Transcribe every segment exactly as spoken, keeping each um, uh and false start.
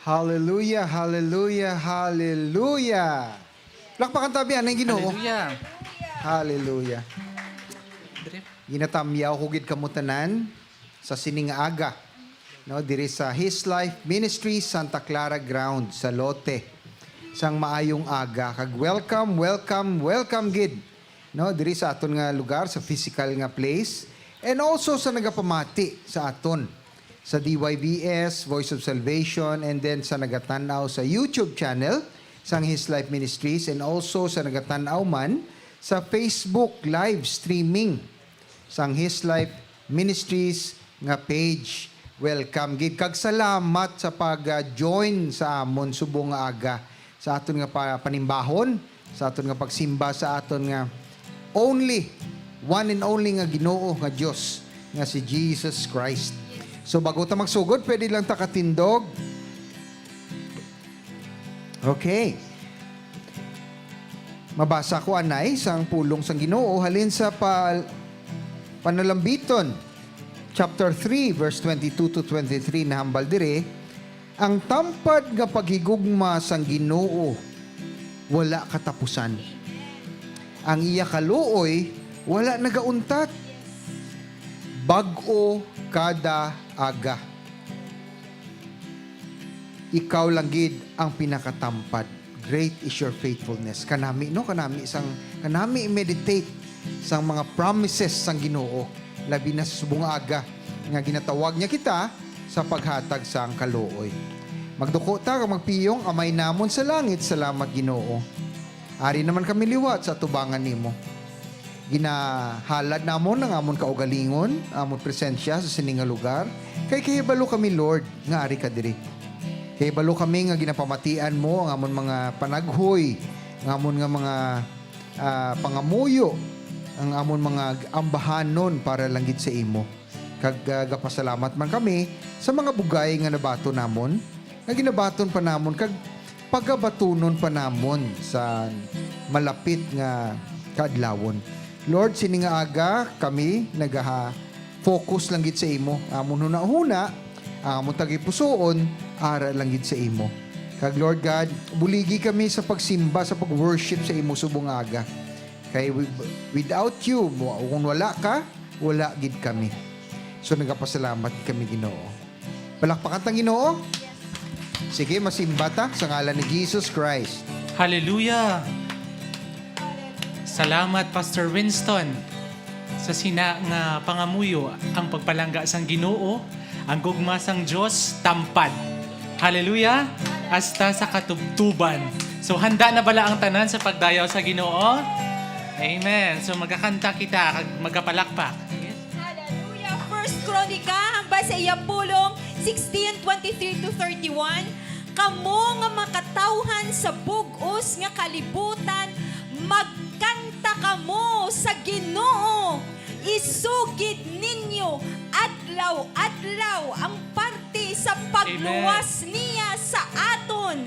Hallelujah, hallelujah, hallelujah. Lakpakan tabi ang Ginoo. Hallelujah. Hallelujah. Dre. Ginatamyaw ko gid kamo tanan sa sining aga, no, diri sa His Life Ministry, Santa Clara Ground, sa Lote. Sang maayong aga, kag welcome, welcome, welcome gid, no, diri sa aton nga lugar, sa physical nga place, and also sa nagapamati sa aton sa D Y V S, Voice of Salvation, and then sa nagatan-aw sa YouTube channel sang His Life Ministries, and also sa nagatan-aw man sa Facebook live streaming sang His Life Ministries nga page. Welcome gid, kag salamat sa pag-join sa amon subong nga aga, sa aton nga pa-, panimbahon, sa aton nga pagsimba sa aton nga only, one and only nga Ginoo nga Dios, nga si Jesus Christ. So, bago ta magsugod, pwede lang ta katindog. Okay. Mabasa ko anay sang pulong sang Ginoo halin sa pa-, Panalambiton, chapter three, verse twenty-two to twenty-three, nahambal diri, "Ang tampad nga paghigugma sang Ginoo wala katapusan. Ang iya kaluoy wala nagauntat. Bag-o kada aga." Ikaw lang gid ang pinakatampad. Great is your faithfulness. Kanami, no? Kanami sang, kanami meditate sang mga promises sang Ginoo. Labi na sa subong nga aga nga ginatawag niya kita sa paghatag sang kaluoy. Magduko ta kag magpiyong, Amay namon sa langit, salamat, Ginoo. Ari naman kami liwat sa atubangan nimo. Ginahalad namon ang amon kaugalingon, amon presensya sa sini nga lugar, kay kahibalo kami, Lord, nga ari ka diri. Kahibalo kami nga ginapamatian mo ang amon mga panaghoy, ang amon nga mga, ah, pangamuyo, ang amon mga ambahanon para lang gid sa imo. Kag, ah, gapasalamat man kami sa mga bugay nga nabaton namon, nga ginabaton pa namon, kag pagabatunon pa namon sa malapit nga kaadlawon. Lord, sini nga aga kami nagaha-focus lang gid sa imo. Amon hunahuna, amon tagipusoon, ara lang gid sa imo. Kag Lord God, buligi kami sa pagsimba, sa pag-worship sa imo subong nga aga. Kay wi-, without you, mo-, kung wala ka, wala gid kami. So, nagapasalamat kami, Ginoo. Palakpakan ta ang Ginoo. Sige, masimba ta sa ngalan ni Jesus Christ. Hallelujah! Salamat, Pastor Winston, sa sina nga pangamuyo. Ang pagpalangga sang Ginoo, ang gugma sang Dios, tampad. Hallelujah! Hasta sa katubtuban. So, handa na bala ang tanan sa pagdayaw sa Ginoo? Amen. So, magakanta kita kag magapalakpak. Hallelujah. First Chronica, hambal sa iya pulong, sixteen twenty-three to thirty-one. "Kamo nga mga katawhan sa bug-os nga kalibutan, magkanta kamo sa Ginoo. Isugid ninyo adlaw-adlaw ang parte sa pagluwas niya sa aton.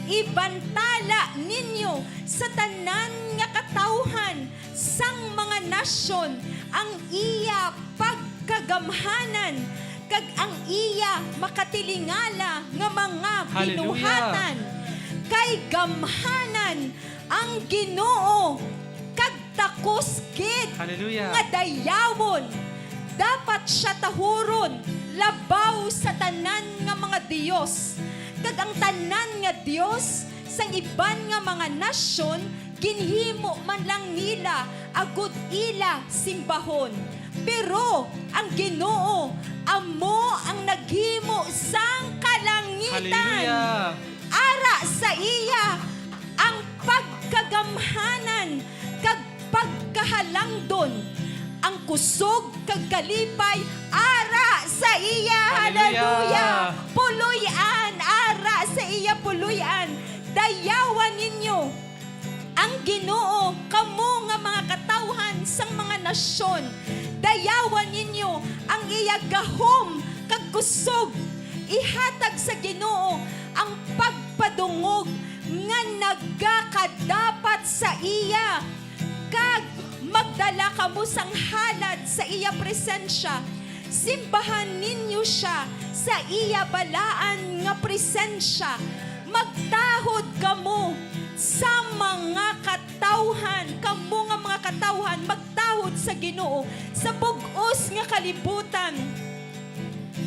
Ibantala ninyo sa tanan nga katawhan sang mga nasyon ang iya pagkagamhanan, kag ang iya makatilingala nga mga Hallelujah. Binuhatan. Kay gamhanan ang Ginoo, kag takos gid Hallelujah. Nga dayawon. Dapat sia tahuron labaw sa tanan nga mga dios, kag ang tanan nga dios sang iban nga mga nasyon ginhimo man lang nila agud ila simbahon. Pero ang Ginoo amo ang naghimo sang kalangitan. Hallelujah. Ara sa iya ang pagkagamhanan kag pagkahalangdon, ang kusog kag kalipay ara sa iya." Hallelujah. Hallelujah! Puloy-an ara sa iya puloy-an. Dayawan ninyo ang Ginoo, kamo nga mga katawhan sang mga nasyon. Dayawan ninyo ang iya gahom kag kusog. Ihatag sa Ginoo ang pagpadungog nga nagakadapat sa iya, kag magdala kamo sang halad sa iya presensya. Simbahan ninyo sia sa iya balaan nga presensya. Magtahod kamo sa mga katawhan, kamo nga mga katawhan, magtahod sa Ginoo sa bug-os nga kalibutan.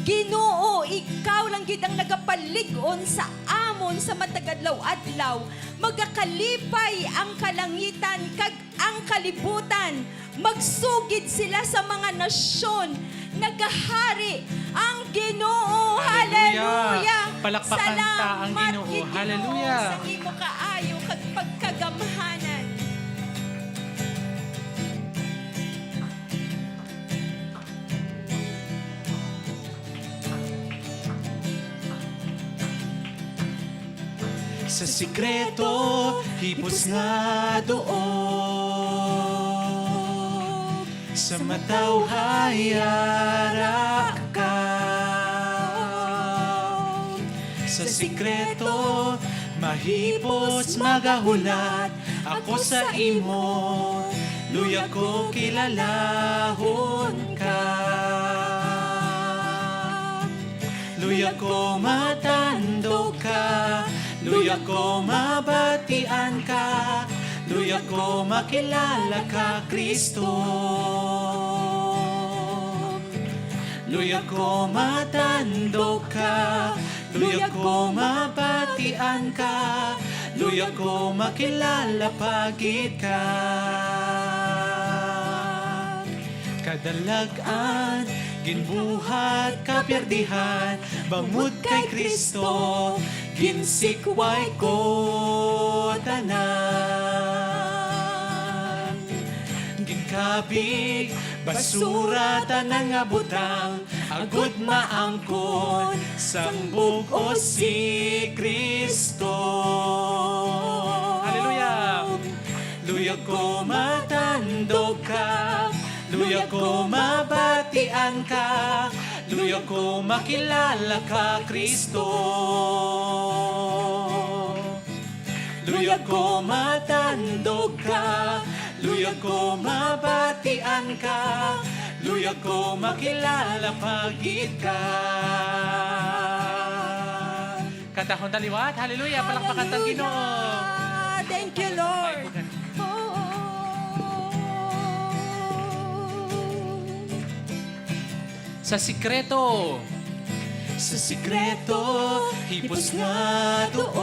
Ginoo, ikaw lang gid ang nagapalig-on sa amon sa matag adlaw-adlaw. Magakalipay ang kalangitan kag ang kalibutan. Magsugid sila sa mga nasyon. Nagahari ang Ginoo. Hallelujah. Hallelujah. Palakpakan ta ang Salamat, Ginoo. Ginoo, Hallelujah. Sa imo kaayo kag pagkagamhanan. Sa sikreto, hipos nga duog, sa matawhay ara ka. Sa sikreto, mahipos magahulat ako sa imo, luya ko kilalahon ka. Luya ko matandog ka, luya ko mabatian ka, luya ko makilala ka, Kristo. Luya ko matandog ka, luya ko mabatian ka, luya ko makilala pa gid ka. Kadalag-an, ginbuhat, kapiyerdihan, bangod kay Kristo, ginsikway ko tanan. Ginkabig, basura, tanan nga butang, agud maangkon sang bug-os si Kristo. Hallelujah! Luya ko matandog ka, luya ko mabatian ka, luya ko makilala ka, Kristo. Luya ko matandog ka, luya ko mabatian ka, luya ko makilala pa gid ka. Kantahon ta liwat. Hallelujah. Palakpakan ta ang Ginoo. Hallelujah. Thank you, Lord. Sa sikreto. Sa sikreto, hipos nga duog.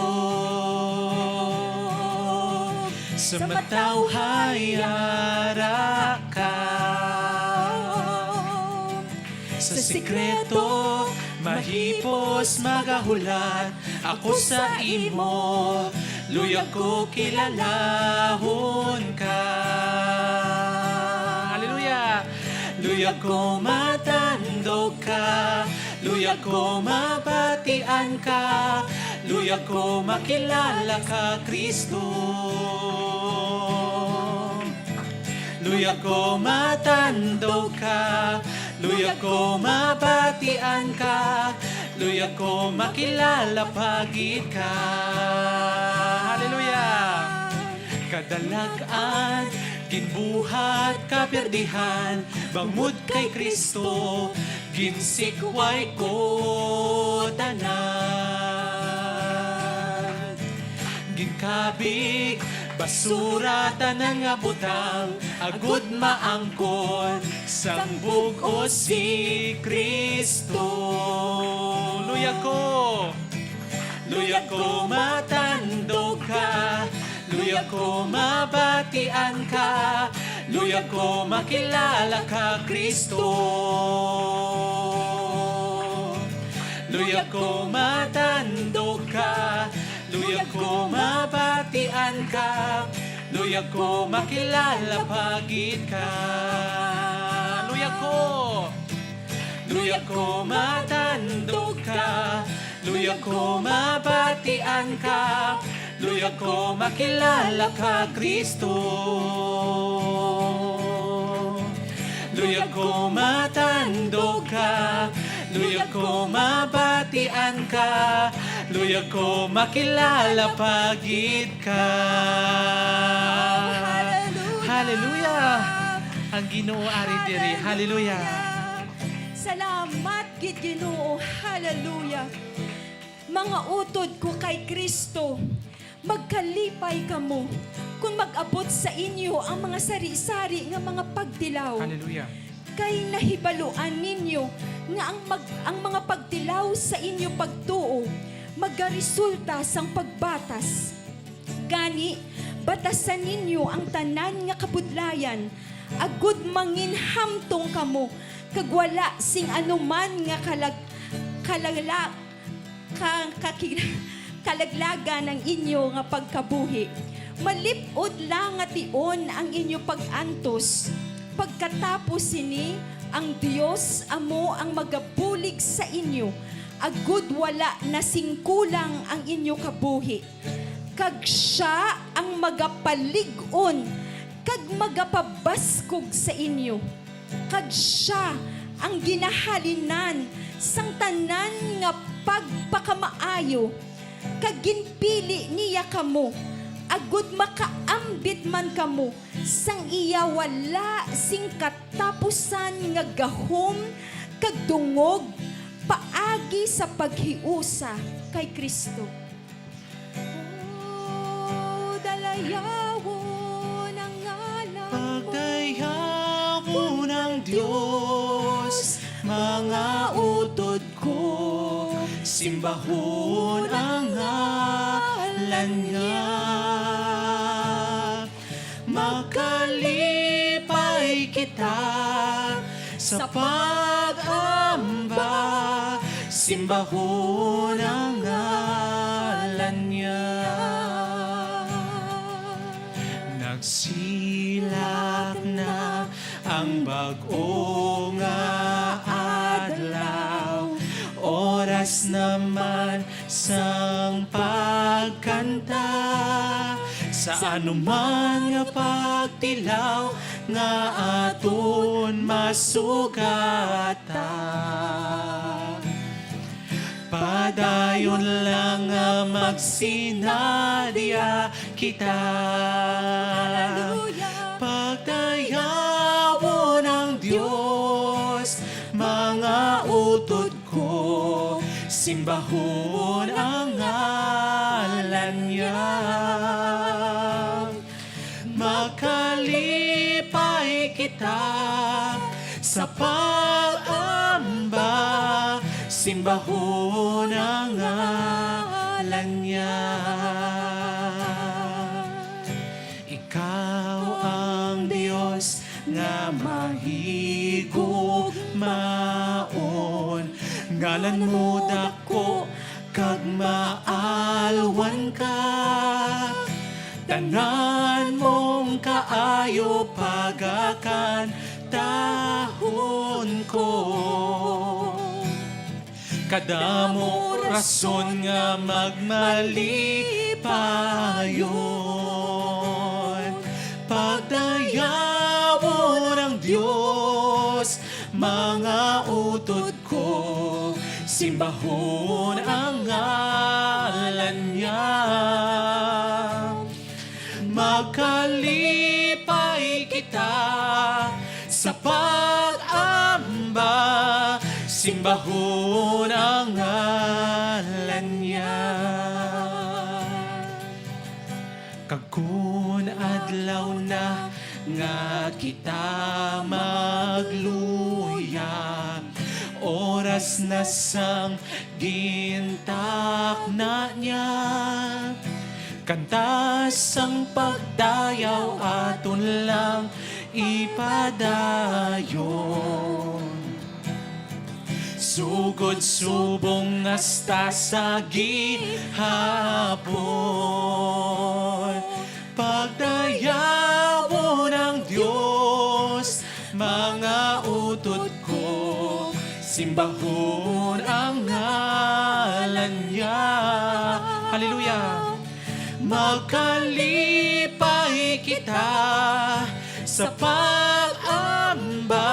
Sa matawhay ara ka. Sa sikreto, mahipos magahulat ako sa imo, luya ko kilalahon ka. Hallelujah! Luya ko matandog ka, luya ko mabatian ka, luya ko makilala ka, Kristo. Luya ko matandog ka, luya ko mabatian ka, luya ko makilala pa gid ka. Hallelujah! Kadalag-an, ginbuhat, kapiyerdihan, bangod kay Kristo, ginsikway ko tanan. Ginkabig, basura, tanan nga butang, agud maangkon sang bug-os si Kristo. Luya ko, luya ko matandog ka, luya ko mabatian ka, luya ko makilala ka, Kristo. Luya ko matandog ka, luya ko mabatian ka, luya ko makilala pa gid ka. Luya ko, luya ko matandog ka, luya ko mabatian ka, luya ko makilala ka, Kristo. Luya ko matandog ka, luya ko mabatian ka, luya ko makilala pa gid ka. Hallelujah. Hallelujah! Ang Ginoo ari diri. Hallelujah! Hallelujah! Salamat gid, Ginoo. Hallelujah. Mga utod ko kay Kristo, magkalipay kamo kon mag-abot sa inyo ang mga sari-sari nga mga pagtilaw. Hallelujah. Kay nahibaluan ninyo nga ang mag-, ang mga pagtilaw sa inyo pagtuo magaresulta sang pagbatas. Gani, batasan ninyo ang tanan nga kabudlayan, agod manginhamtong kamo, kag wala sing anuman nga kalag-, kalagla-, ka-, kaki-, kalaglagan ang inyo nga pagkabuhi. Malip-ot lang nga tion ang inyo pag-antos. Pagkatapos sini, ang Dios amo ang magabulig sa inyo, agud wala na sing kulang ang inyo kabuhi. Kag sia ang magapalig-on kag magapabaskog sa inyo. Kag sia ang ginahalinan sang tanan nga pagpakamaayo, kag ginpili niya kamo, agud makaambit man kamo sang iya wala sing katapusan nga gahom kag dungog paagi sa paghiusa kay Cristo. O, dalayawon ang ngalan mo. Pagdayawon ang Dios, mga utod ko, simbahon ang ngalan niya. Makalipay kita sa pag-amba, simbahon ang ngalan niya. Nagsilak na ang bag-o nga adlaw, oras naman sang pagkanta. Sa anuman nga pagtilaw nga aton masugata, padayon lang nga magsinadya kita. Hallelujah. Pagdayawon ang Dios, mga utod ko, simbahon ang ngalan niya. Makalipay kita sa pag-amba, simbahon ang ngalan niya. Ikaw ang Dios nga mahigugmaon, ngalan mo dako kag maalwan ka. Tanan mong kaayo pagakantahon ko. Kadamo rason nga magmalipayon. Pagdayawon ang Dios, mga utod ko, simbahon ang ngalan niya. Makalipay kita sa pag-amba, simbahon ang ngalan niya. Kag kun adlaw na nga kita magluya, oras na sang gintakna niya. Kanta sang pagdayaw aton lang ipadayon, sugod subong hasta sa gihapon. Pagdayawon ang Dios, mga utod ko, simbahon ang ngalan niya. Hallelujah. Makalipay kita sa pag-amba,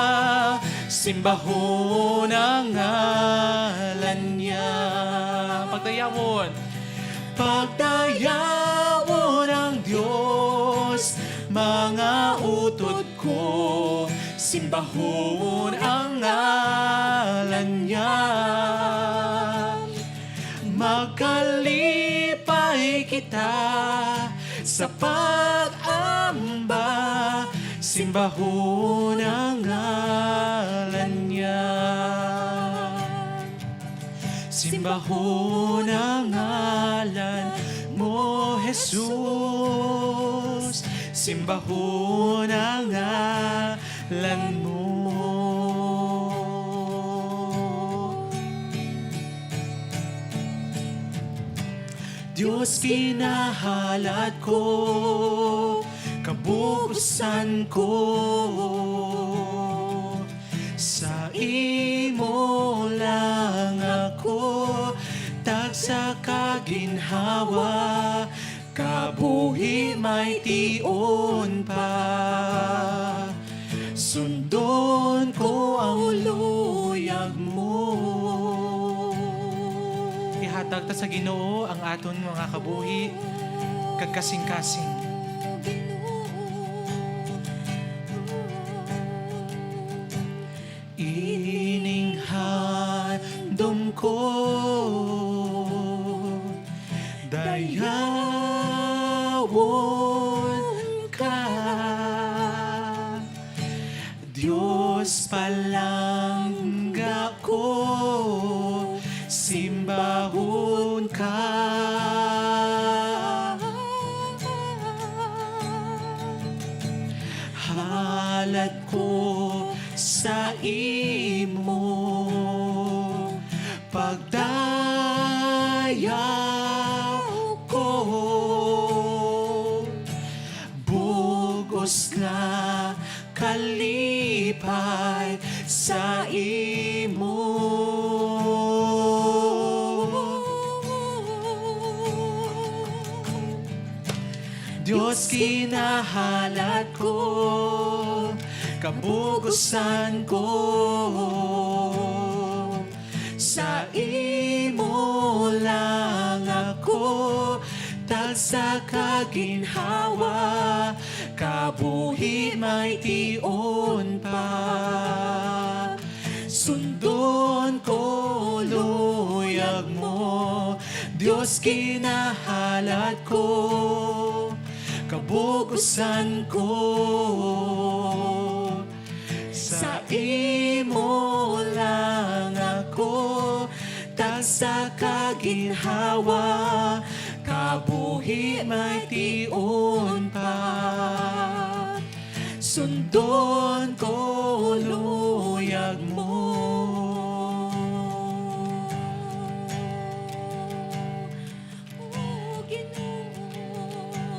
simbahon ang ngalan niya. Pagdayawon. Pagdayawon ang Dios, mga utod ko, simbahon ang ngalan Sa pag-amba, simbahon ang ngalan niya. Simbahon ang ngalan mo, Jesus. Simbahon ang ngalan mo. Dios, kinahalat ko, kabug-usan ko. Sa imo lang ako tagsa ka ginhawa, kabuhi may tion pa. Sundon ko ang luyag mo. Ihatag ta sa Ginoo ang aton mga kabuhi kag kasing-kasing. Ining handom ko, dayawon ka. Dios, palangga ko, simbahon ka. Halad ko sa imo pagdayaw ko. Bugos nga kalipay sa imo. Dios, kinahalat ko, kabugusan ko. Sa imo lang ako tagsa ka ginhawa, kabuhi may tion pa. Sundon ko luyag mo, Dios, kinahalat ko, kabugusan ko. Sa imo lang ako tagsa ka ginhawa, kabuhi may tion pa. Sundon ko luyag mo.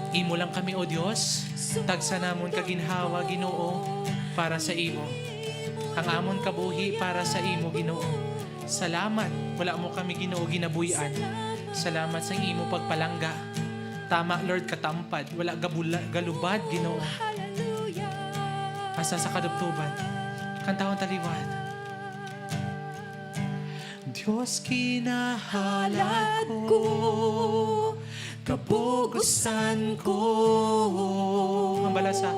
Imo lang kami, O Dios, tagsa namon ka ginhawa, Ginoo, para sa imo. Ang amon kabuhi para sa imo, Ginoo. Salamat, wala mo kami, Ginoo, ginabuy-an. Salamat sa imo pagpalangga. Tama, Lord, katampad, wala gabula-, galubad, Ginoo. Hasta sa kadubtuban. Kantahon ta liwat. Dios, kinahalat ko, kabugusan ko. Ang balasa.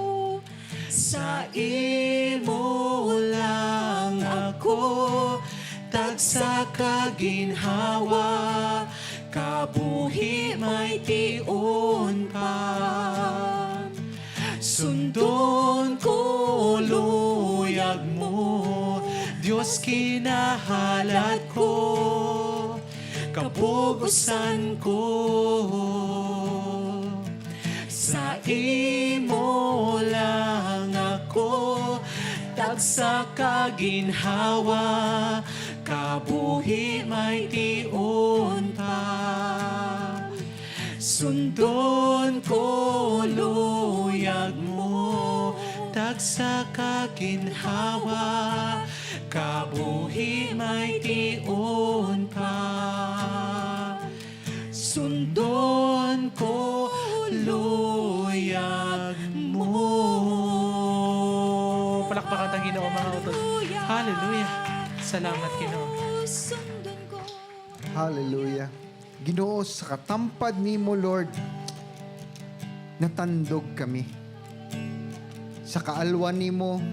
Sa imo lang ako tagsa ka ginhawa, kabuhi may tion pa. Sundon ko luyag mo, Dios, kinahalat ko, kabugusan ko. Sa imo lang ako tagsa ka ginhawa, kabuhi may tion pa. Sundon ko luyag mo, tagsa ka ginhawa, kabuhi may tion pa. Sundon ko luyag mo. Palakpakan ta ang Ginoo, mga utod. Hallelujah. Hallelujah. Salamat, Ginoo. Sundon ko. Hallelujah. Ginoo, sa katampad nimo, Lord, natandog kami. Sa kaalwan nimo,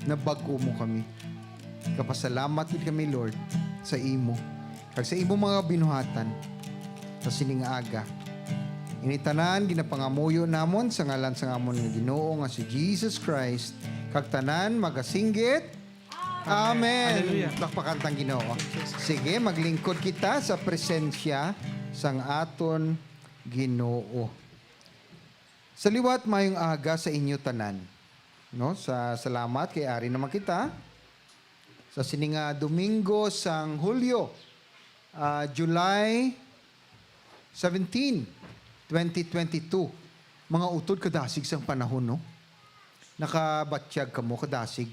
nabag-o mo kami. Kapasalamat gid kami, Lord, sa imo kag sa imo mga binuhatan sa sining aga. Ini tanan ginapangamuyo namon sa ngalan sang amon nga Ginoo nga si Jesus Christ, kag tanan magasinggit, Amen. Amen. Hallelujah. Pakpakan ta ang Ginoo. Sige, maglingkod kita sa presensya sang aton Ginoo. Sa liwat, mayong aga sa inyo tanan. No, sa salamat kay ari naman kita sa sini nga Domingo sang Hulyo, ah, July seventeen, twenty twenty-two. Mga utod, kadasig sang panahon, no? Nakabatyag kamo, kadasig.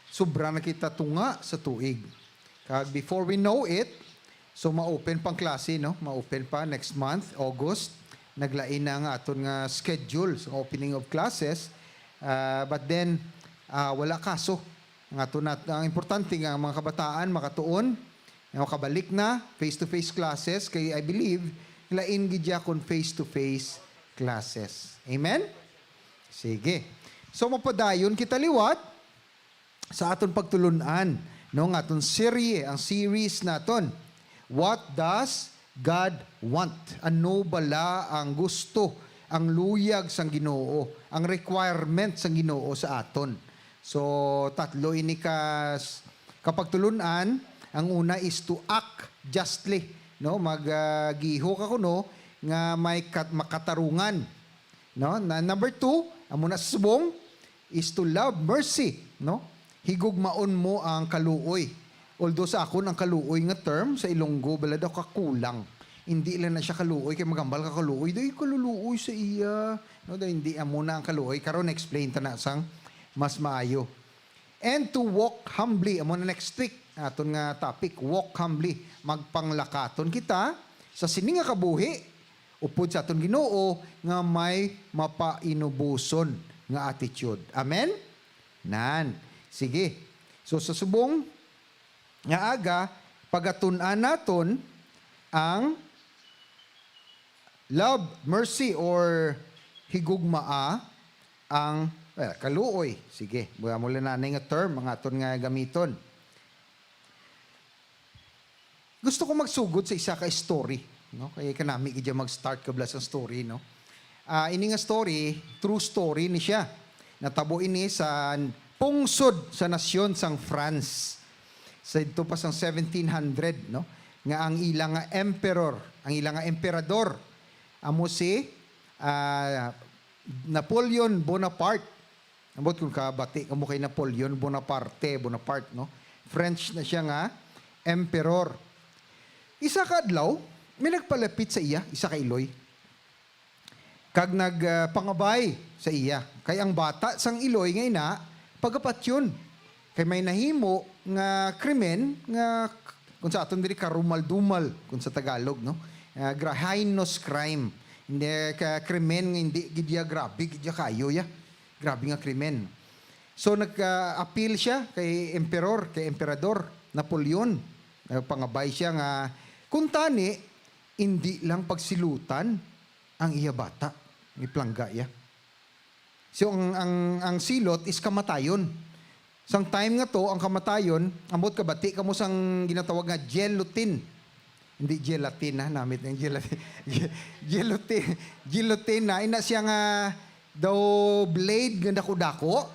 Sobra na kita tunga sa tuig. Kag before we know it, so ma-open pang klase, no? Ma-open pa next month, August. Naglain na ang aton nga schedule sa opening of classes. Ah, but then, ah, wala kaso. Ang ato nat-, ang importante nga ang mga kabataan makatuon, nga makabalik na face-to-face classes, kay I believe lain gid ya kon face-to-face classes. Amen? Sige. So, mapadayon kita liwat sa aton pagtulun-an, no, nga aton serye, ang series naton, What Does God Want? Ano bala ang gusto, ang luyag sang Ginoo, ang requirement sang Ginoo sa aton? So, tatlo ini ka s-, kapagtulun-an. Ang una is to act justly, no? Mag, ah, giho ka kuno nga may kat-, makatarungan, no? Na, number two, amo na sa subong, is to love mercy, no? Higugmaon mo ang kaluoy. Although sa akon ang kaluoy nga term sa Ilonggo, bala daw kakulang. Hindi lang na siya kaluoy, kay magambal ka kaluoy, daw kaluluoy sa iya. No, daw hindi amo na ang kaluoy. Karon explain ta na sang mas maayo. And to walk humbly, amo na next week, aton nga topic, walk humbly. Magpanglakaton kita sa sini nga kabuhi, upod sa aton Ginoo nga may mapainuboson nga attitude. Amen? Nan. Sige. So, sa subong nga aga, pagatun-an naton ang love, mercy, or higugmaa ang, well, kaluoy. Sige, wala mo lang nanay nga term ang aton nga gamiton. Gusto ko magsugod sa isa ka story, no? Kay kanami gid ya mag-start kabla sang story, no? Ah, ini nga story, true story ni siya. Natabo ini sa pungsod sa nasyon sang France. Sa dito pa sang seventeen hundred, no? Nga ang ila nga emperor, ang ila nga emperador, amo si, ah, Napoleon Bonaparte. Ambot kung kabati kamo kay Napoleon Bonaparte, Bonaparte, no? French na siya nga emperor. Isa ka adlaw, may nagpalapit sa iya, isa ka iloy. Kag nag, ah, pangabay sa iya. Kay ang bata sang iloy nga ina, pagapatyon. Kay may nahimo nga krimen nga, kung sa aton diri, karumal-dumal, kung sa Tagalog, no? Ah, gra-, heinous crime. Hindi ka krimen nga hindi gid ya grabe gid ya kayo ya. Grabe nga krimen. So, nag-appeal siya kay emperor, kay emperador Napoleon. Nagpangabay siya nga, kung tani, hindi lang pagsilutan ang iya bata, may plangga iya. So, ang, ang, ang silot is kamatayon. Sang time nga to, ang kamatayon, ambot kabati kamo sang ginatawag nga guillotine. Hindi gelatin, ha? Namit ang gelatin. Guillotine. Guillotine na. Ina siya nga daw blade nga dako-dako.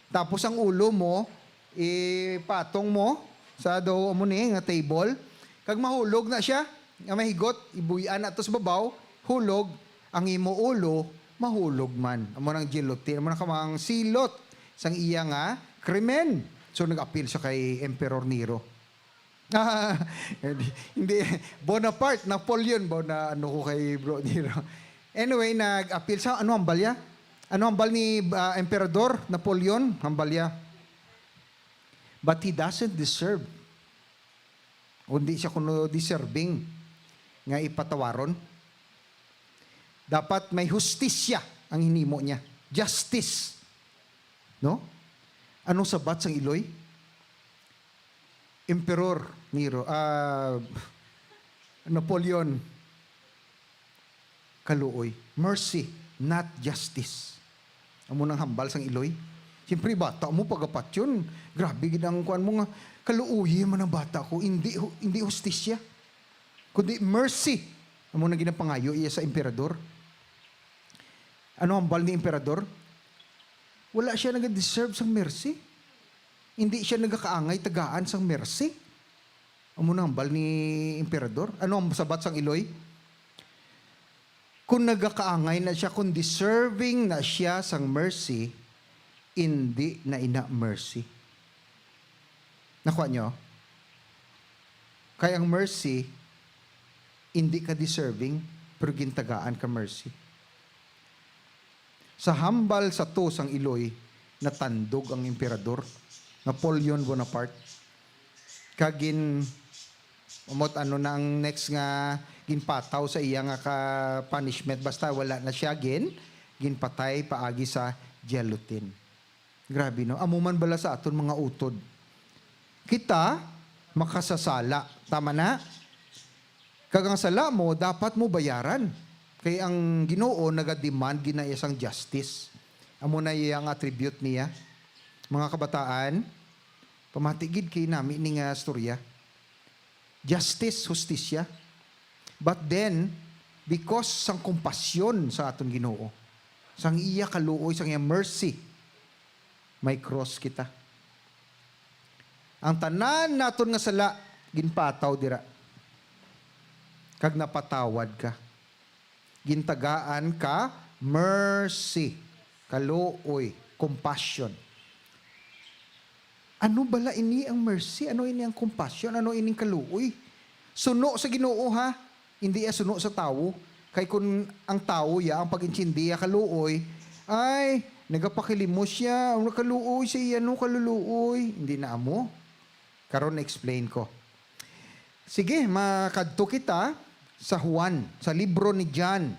Tapos ang ulo mo, ipatong mo sa daw amo ni nga table. Kag mahulog na siya, nga mahigot, ibuy-an na to sa babaw, hulog, ang imo ulo, mahulog man. Amo nang guillotine, amo na kamang silot sang iya nga krimen. So, nag-appeal siya kay Emperor Nero. Ah, hindi, hindi. Bonaparte, Napoleon ba na ano ko kay Bro Nero? Anyway, nag-appeal sa, ano hambal niya? Ano hambal ni, ah, Emperador Napoleon? Hambal niya, "But he doesn't deserve." O hindi siya kuno deserving nga ipatawaron. Dapat may hustisya ang hinimo niya. Justice. No? Anong sabat sang iloy? Emperor Nero, ah, Napoleon, kaluoy. Mercy, not justice. Amo nang hambal sang iloy. Siyempre, bata mo, pagapatyon. Grabe gid ang kuan mo nga, kaluoy man ang bata ko. Hindi, hu-, hindi hustisya. Kundi mercy. Amo na ginapangayo iya sa emperador. Ano hambal ni emperador? Wala siya nagadeserve sang mercy. Hindi siya nagakaangay tagaan sang mercy. Amo na hambal ni emperador. Ano ang sabat sang iloy? Kung nagakaangay na siya, kung deserving na siya sang mercy, hindi na ina mercy. Nakuha nyo? Kay ang mercy, hindi ka deserving, pero gintagaan ka mercy. Sa hambal sa to sang iloy, natandog ang emperador, Napoleon Bonaparte. Kag gin-, umot ano na ang next nga ginpataw sa iya nga ka punishment, basta wala na siya gin, ginpatay paagi sa guillotine. Grabe, no? Amo man bala sa aton mga utod. Kita makasasala. Tama na? Kag ang sala mo, dapat mo bayaran. Kay ang Ginoo nagademand gid na iya sang justice. Amo na iya nga attribute niya. Mga kabataan, pamati gid kay nami ni nga storya. Justice, hustisya. But then, because sang kompasyon sa aton Ginoo, sang iya kaluoy, sang iya mercy, may cross kita. Ang tanan naton nga sala, ginpataw dira. Kag napatawad ka. Gintagaan ka mercy, kaluoy, compassion. Ano bala ini ang mercy? Ano ini ang compassion? Ano ining kaluoy? Suno sa Ginoo, ha? Hindi iya suno sa tawo. Kay kun ang tawo ya ang pag-intindihan kaluoy, ay, nagapakilimos siya, ang kaluoy sa iya, no, kaluluoy. Hindi na amo. Karon na-explain ko. Sige, makadto kita sa Juan, sa libro ni John,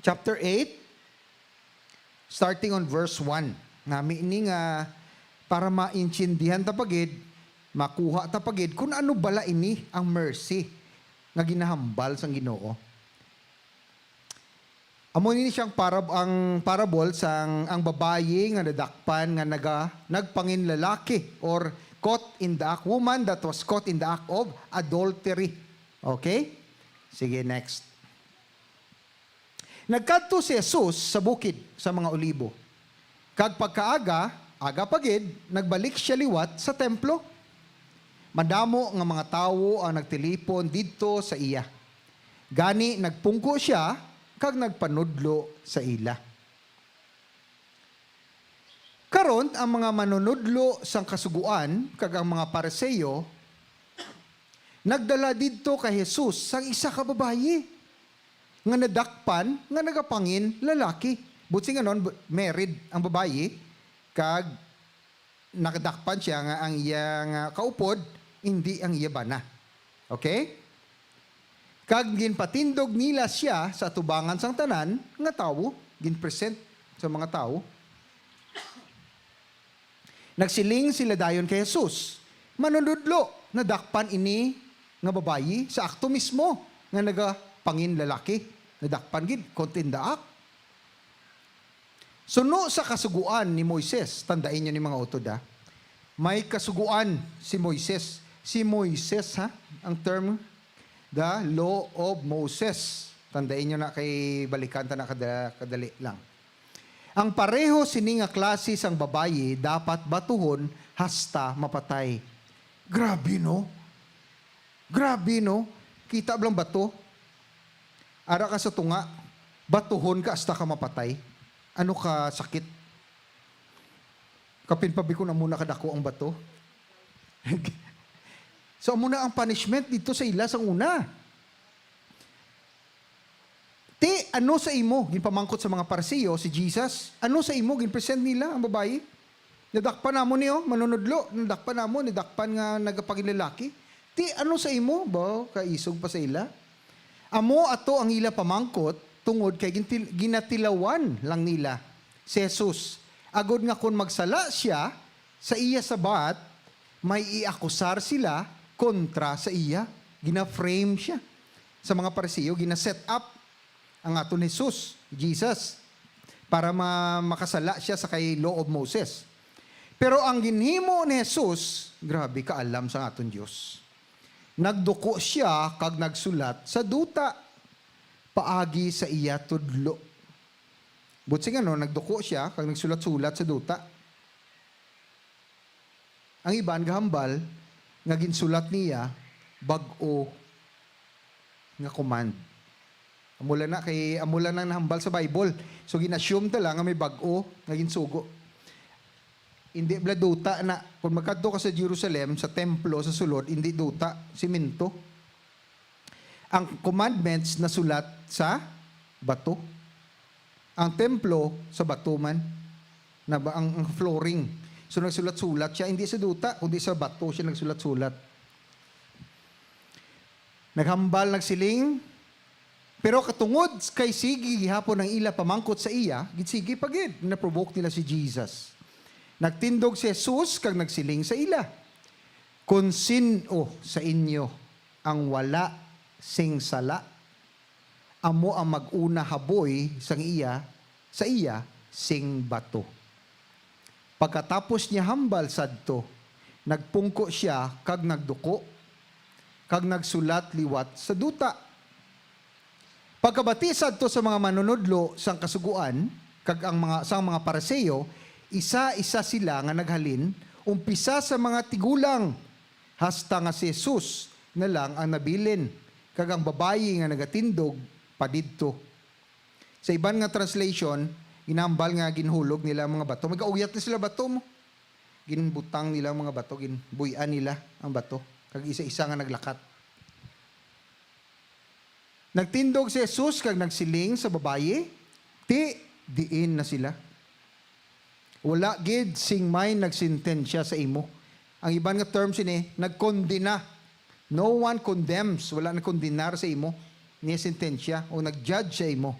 chapter eight, starting on verse one. Nami ini nga para maintindihan ta pa gid, makuha ta pa gid kung ano bala ini ang mercy nga ginahambal sang Ginoo. Amo ini siyang parab-, ang parable sang ang babayi nga nadakpan nga naga-, nagpanginlalaki or caught in the act, woman that was caught in the act of adultery. Okay? Sige, next. Nagkadto si Jesus sa bukid sa mga Olibo. Kag pagkaaga, aga pa gid, nagbalik sia liwat sa templo. Madamo nga mga tawo ang nagtilipon didto sa iya. Gani nagpungko sia kag nagpanudlo sa ila. Karon, ang mga manunudlo sang Kasugoan kag ang mga Pariseo nagdala didto kay Jesus sang isa ka babayi nga nadakpan nga nagapangin lalaki. Buot silingon, b-, married ang babayi, kag nakadakpan sia nga ang iya nga kaupod indi ang iya bana. Okay? Kag ginpatindog nila sia sa atubangan sang tanan nga tawo, ginpresent sa mga tawo. Nagsiling sila dayon kay Jesus, "Manunodlo, nadakpan ini nga babayi sa akto mismo nga nagapanginlalaki. Nadakpan gid, caught in the act." Suno sa kasugoan ni Moises, tandai niyo ni mga utod, ha? May kasugoan si Moises. Si Moises, ha? Ang term, the law of Moses. Tandai niyo na kay balikan ta na kada-, kadali lang. Ang pareho sini nga klase sang babayi dapat batuhon hasta mapatay. Grabe, no? Grabe, no? Kita lang bato. Ara ka sa tunga, batuhon ka hasta ka mapatay. Ano ka sakit? Kapin pa bikon amo na kadako ang bato. So, amo na ang punishment didto sa ila sang una. Ti, ano sa imo? Ginpamangkot sa mga Pariseo si Jesus, "Ano sa imo?" Ginpresent nila ang babayi. "Nadakpan namon ni, oh, manunodlo. Nadakpan namon, nadakpan nga nagapanginlalaki. Ti, ano sa imo?" Ba, kaisog pa sa ila. Amo ato ang ila pamangkot, tungod kay gintil-, ginatilawan lang nila si Jesus, agod nga kon magsala sia sa iya sabat, may iakusar sila kontra sa iya. Gina-frame sia sa mga Pariseo, gina-set up ang aton Jesus, Jesus, para ma-, makasala sia sa kay Law of Moses. Pero ang ginhimo ni Jesus, grabe kaalam sang aton Dios. Nagduko sia kag nagsulat sa duta. paagi sa iya tudlo. Buot silingon, nagduko sia kag nagsulat-sulat sa duta. Ang iban gahambal nga ginsulat niya bag-o nga command. Amo lang na kay, amo lang nang nahambal sa Bible. So, gin-assume ta lang nga may bag-o nga ginsugo. Hindi bala duta na. Kung magkadto ka sa Jerusalem, sa templo, sa sulod, hindi duta, simento. Ang commandments nasulat sa bato. Ang templo sa bato man. Na ba ang, ang flooring. So, nagsulat-sulat siya, hindi sa duta, kundi sa bato siya nagsulat-sulat. Naghambal, nagsiling, pero katungod kay sige gihapon ang ila pamangkot sa iya, ginsigi pa gid, na-provoke nila si Jesus. Nagtindog si Jesus kag nagsiling sa ila, "Kon sin-o sa inyo ang wala sing sala, amo ang mag-una haboy sang iya, sa iya sing bato." Pagkatapos niya hambal sadto, nagpungko sia kag nagduko, kag nagsulat liwat sa duta. Pagkabati sadto sa mga manunodlo sang Kasugoan kag ang mga, sang mga Pariseo, isa-isa sila nga naghalin, umpisa sa mga tigulang, hasta nga si Jesus na lang ang nabilin, kag ang babayi nga nagatindog padidto. Sa iban nga translation, ginahambal nga ginhulog nila ang mga bato. Magauyat na sila bato mo. Ginbutang nila ang mga bato, ginbuy-an nila ang bato, kag isa-isa nga naglakat. Nagtindog si Jesus kag nagsiling sa babayi, "Ti, diin na sila. Wala gid sing may nagsentensya sa imo." Ang iban nga term sini, nagkondena. No one condemns. Wala nagkondenar sa imo. Niya sentensya o nag-judge sa imo.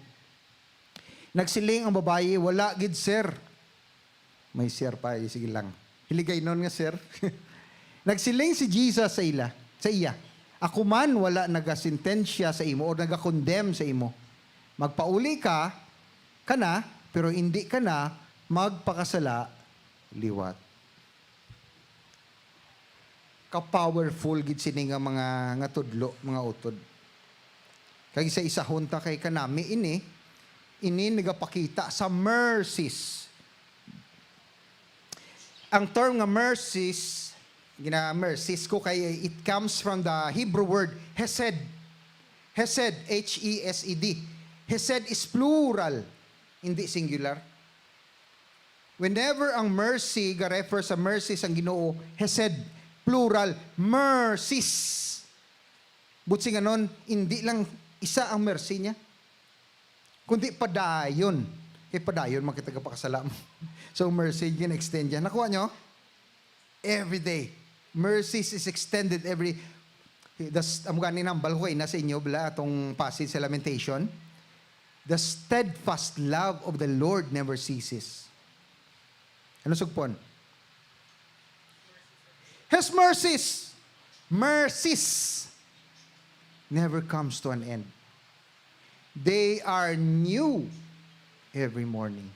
Nagsiling ang babayi, "Wala gid, sir." May sir pa, eh, sige lang. Hiligaynon nga sir. Nagsiling si Jesus sa ila, sa iya, "Ako man wala nagasentensya sa imo o nagakondem sa imo. Magpauli ka, kana, pero hindi ka na magpakasala liwat." Ka-powerful gid sini nga mga, nga tudlo, mga utod. Kag isa-isahon ta kay kanami ini, ini nagapakita sa mercies. Ang term nga mercies, gina-mercies ko kay it comes from the Hebrew word hesed. Hesed, H E S E D. Hesed is plural, hindi singular. Whenever ang mercy ga-refer sa mercy sang Ginoo, hesed, plural, mercies. Buot silingon, hindi lang isa ang mercy niya, kundi padayon. Kay padayon man kita gapakasala. So, mercy, gina-extend niya. Nakuha nyo? Every day. Mercies is extended every, das, amo gani nambal ko kaina sa inyo, bala, atong passage sa Lamentation. "The steadfast love of the Lord never ceases." Ano sugpon? "His mercies, mercies never comes to an end. They are new every morning."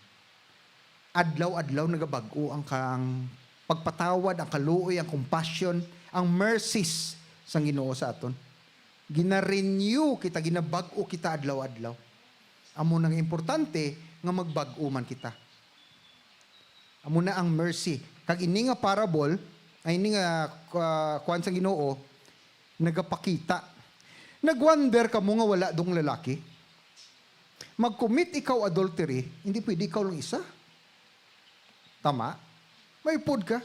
Adlaw-adlaw nagabag-o ang ka-, ang pagpatawad, ang kaluoy, ang compassion, ang mercies sang Ginoo sa aton. Gina-renew kita, ginabag-o kita adlaw-adlaw. Amo na nga importante nga magbag-o man kita. Amo na ang mercy. Kag ini nga parable, ay ini nga, ah, kuwan sang Ginoo, nagapakita. Nag-wonder kamo nga wala dong lalaki? Mag-commit ikaw adultery, hindi pwede ikaw lang isa. Tama? May pod ka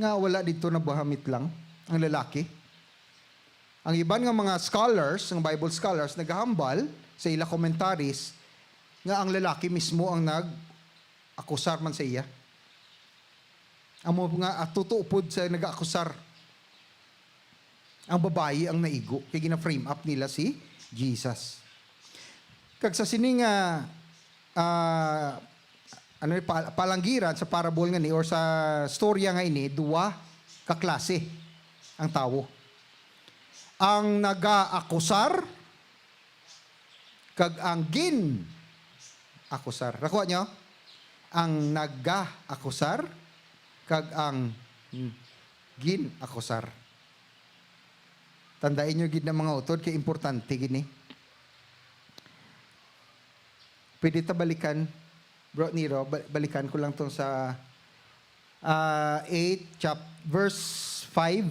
nga wala dito nabahamit lang ang lalaki. Ang iban nga mga scholars, nga Bible scholars, nagahambal sa ila commentaries nga ang lalaki mismo ang nag-akusar man sa iya. Amo nga, ah, totoo pod sa nag-akusar. Ang babayi ang naigo, kay gina-frame up nila si Jesus. Kag sa sini nga, ah, ano ni, pa-, palanggiran sa parable nga ni, or sa storya nga ini, duwa ka klase ang tawo. Ang nagaakusar kag ang gin-akusar. Nakuha nyo? Ang nagaakusar kag ang gin-akusar. Tandai nyo gid na, mga utod, kay importante gid ni. Pwede ta balikan, Bro Nero, ba-, balikan ko lang tong sa, ah, eight, chap-, verse five.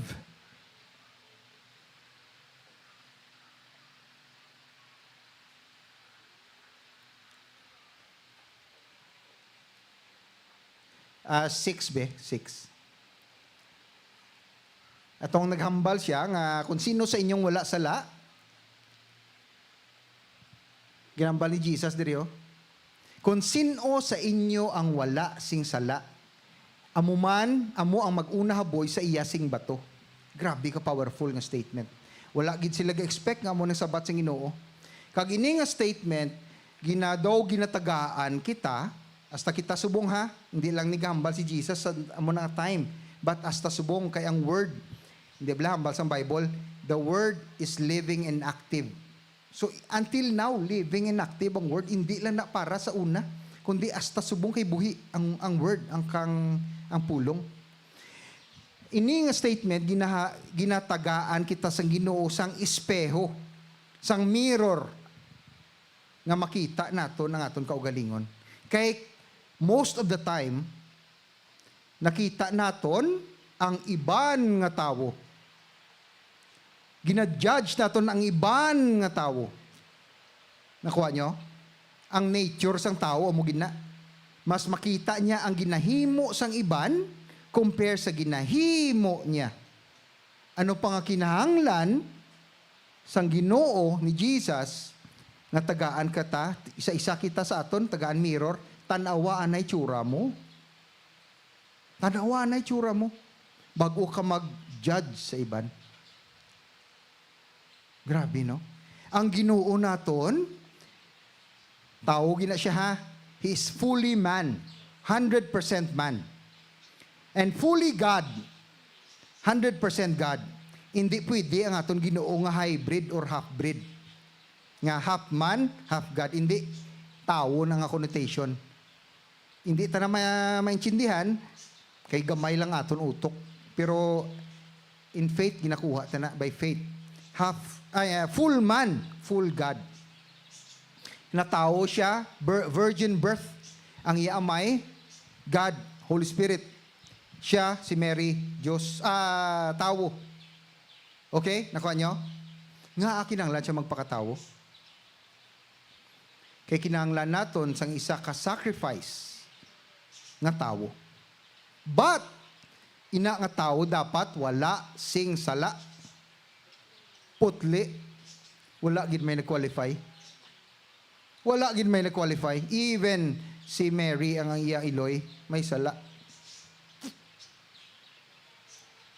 Ah, six, be, six. Atong naghambal siya nga, "Kung sino sa inyong wala sala," ginambal ni Jesus diri, oh. "Kung sin-o sa inyo ang wala sing sala, amo man, amo ang mag-una haboy sa iya sing bato." Grabe ka powerful nga statement. Wala gid sila ga-expect nga amo nang sabat sang Ginoo. Kag ini nga statement, gina-, daw ginatagaan kita, hasta kita subong, ha, hindi lang ni gahambal si Jesus sa amo na nga time, but hasta subong kay ang word, hindi bala hambal sang Bible, the word is living and active. So, until now, living and active ang word, hindi lang na para sa una, kundi hasta subong kay buhi ang, ang word, ang kang, ang pulong. Ini nga statement, ginaha-, ginatagaan kita sang Ginoo sang espeho, sang mirror, nga makita naton ang aton kaugalingon. Kay most of the time, nakita naton ang iban nga tawo. Gina-judge naton ang iban nga tawo. Nakuha nyo? Ang nature sang tawo, amo gid na. Mas makita niya ang ginahimo sang iban compare sa ginahimo niya. Ano pa nga kinahanglan sang Ginoo ni Jesus nga tagaan ka ta, isa-isa kita sa aton, tagaan mirror, tan-awa anay tsura mo. Tan-awa anay tsura mo. Bago ka mag-judge sa iban. Grabe, no? Ang Ginoo naton, tawo gina siya, ha? He is fully man, hundred percent man. And fully God, hundred percent God. Hindi pwede ang aton Ginoo nga hybrid or half-breed. Nga half man, half God. Hindi. Tawo na nga connotation. Hindi ta na ma-, maintindihan, kay gamay lang aton utok. Pero in faith, ginakuha ta na by faith. Half, ay, ah, full man, full God. Natawo siya, vir-, virgin birth. Ang iya amay, God, Holy Spirit. Siya, si Mary, Dios, ah, tawo. Okay? Nakuha nyo? Ngaa kinahanglan siya magpakatawo? Kay kinahanglan naton sang isa ka sacrifice nga tawo. But, ina nga tawo dapat wala sing sala. Putli, wala gid may nag-qualify. Wala gid may nag-qualify. Even si Mary, ang, ang iya iloy, may sala.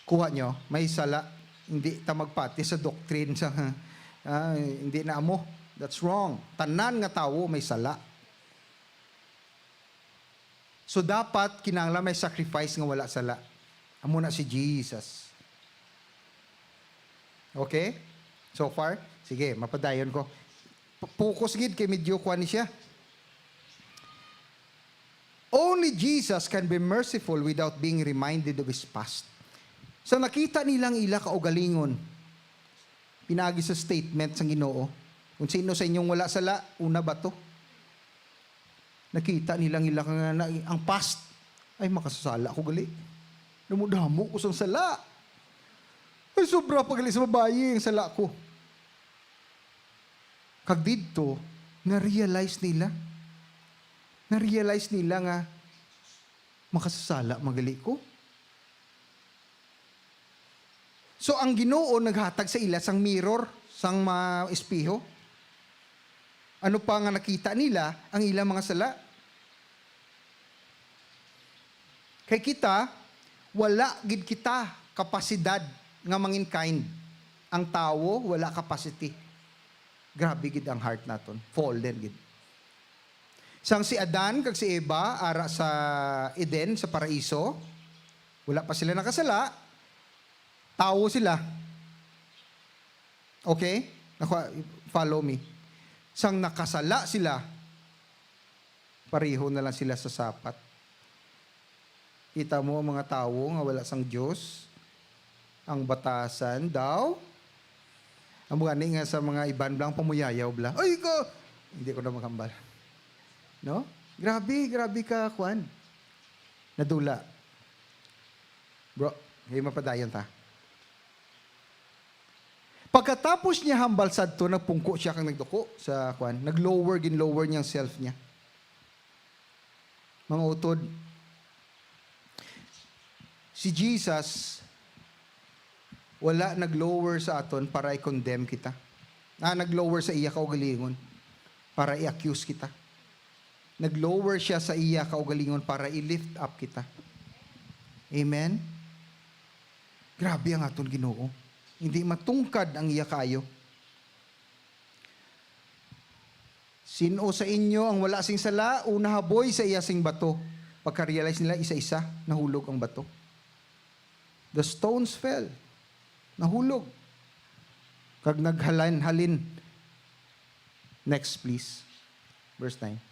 Kuha nyo, may sala. Hindi ta magpati sa doctrine sa, ah, hindi na amo. That's wrong. Tanan nga tawo may sala. So, dapat kinahanglan may sacrifice nga wala sala. Amo na si Jesus. Okay? So far? Sige, mapadayon ko. P-, focus gid kay medyo kuwan ni siya. Only Jesus can be merciful without being reminded of his past. Sa nakita nila ang ila kaugalingon, pinaagi sa statement sang Ginoo, "Kung sino sa inyong wala sala, una bato." Nakita nila ang ila nga na, ang past. "Ay, makasasala ko gali. Damo-damo ko sang sala. Ay, sobra pa gali sa babayi ang sala ko." Kag didto, na-realize nila. Na-realize nila nga, "Makasasala man gali ko." So, ang Ginoo naghatag sa ila sang mirror, sang mga espeho. Ano pa nga nakita nila ang ilang mga sala? Kay kita, wala gid kita kapasidad nga mangin kind. Ang tawo wala capacity. Grabe gid ang heart naton. Fallen gid. Sang si Adan kag si Eva ara sa Eden, sa paraiso, wala pa sila nakasala, tawo sila. Okay? Nako, follow me. Sang nakasala sila, pareho na lang sila sa sapat. Kita mo ang mga tawo nga wala sang Dios, ang batasan daw. Amo gani nga sa mga iban bala, ang pamuyayaw bala. Ay, ko! Hindi ko na maghambal. No? Grabe, grabe ka, kwan. Nadula. Bro, hey, mapadayon ta. Pagkatapos niya hambal sadto, nagpungko siya kag nagduko sa, kwan, nag-lower, gin-lower niya ang self niya. Mga utod, si Jesus wala nag-lower sa aton para i-condemn kita. Ah, nag-lower sa iya kaugalingon para i-accuse kita. Nag-lower siya sa iya kaugalingon para i-lift up kita. Amen? Grabe ang aton Ginoo. Hindi matungkad ang iya kaayo. Sin-o sa inyo ang wala sing sala, una haboy sa iya sing bato. Pagka-realize nila, isa-isa, nahulog ang bato. The stones fell. Nahulog. Kag naghalin-halin. Next, please. Verse nine.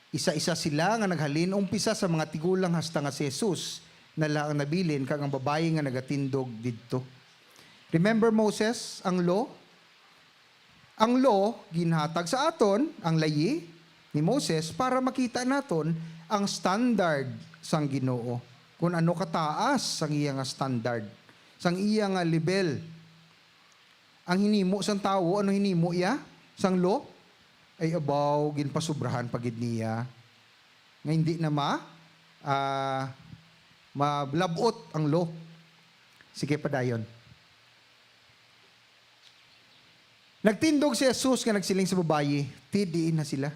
Isa-isa sila nga naghalin, umpisa sa mga tigulang hasta nga si Jesus na lang ang nabilin kag ang babayi nga nagatindog didto. Remember Moses, ang law? Ang law ginhatag sa aton, ang layi ni Moses, para makita naton ang standard sang Ginoo, kung ano kataas sang iya nga standard, sang iya nga level. Ang hinimo sang tawo, ano hinimo iya? Sang law? Ay, abaw, ginpasubrahan pa gid niya. Nga hindi na ma-, ah, malab-ot ang law. Sige, padayon. Nagtindog si Jesus nga nagsiling sa babayi, "Tidii na sila."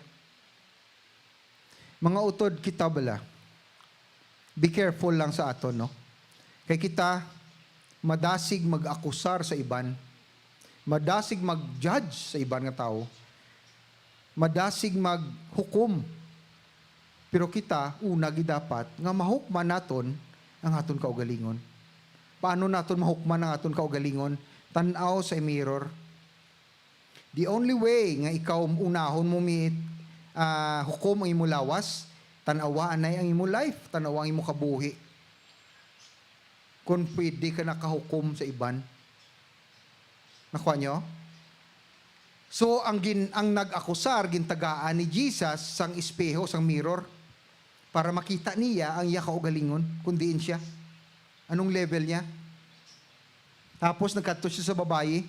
Mga utod, kita bala, be careful lang sa aton, no? Kay kita, madasig mag-akusar sa iban, madasig mag-judge sa iban nga tawo, madasig maghukom. Pero kita, una gid dapat nga mahukman naton ang aton kaugalingon. Paano naton mahukman ang aton kaugalingon? Tan-aw sa mirror. The only way nga ikaw unahon mo mi-, ah, hukom ang imo lawas, tan-awa anay ang imo life, tan-awa ang imo kabuhi. Kung pwede ka nakahukom sa iban. Nakuha nyo? So, ang gin-, ang nag-akusar, gintagaan ni Jesus sang espeho, sang mirror, para makita niya ang iya kaugalingon, kung diin siya. Anong level niya? Tapos nagkadto siya sa babayi.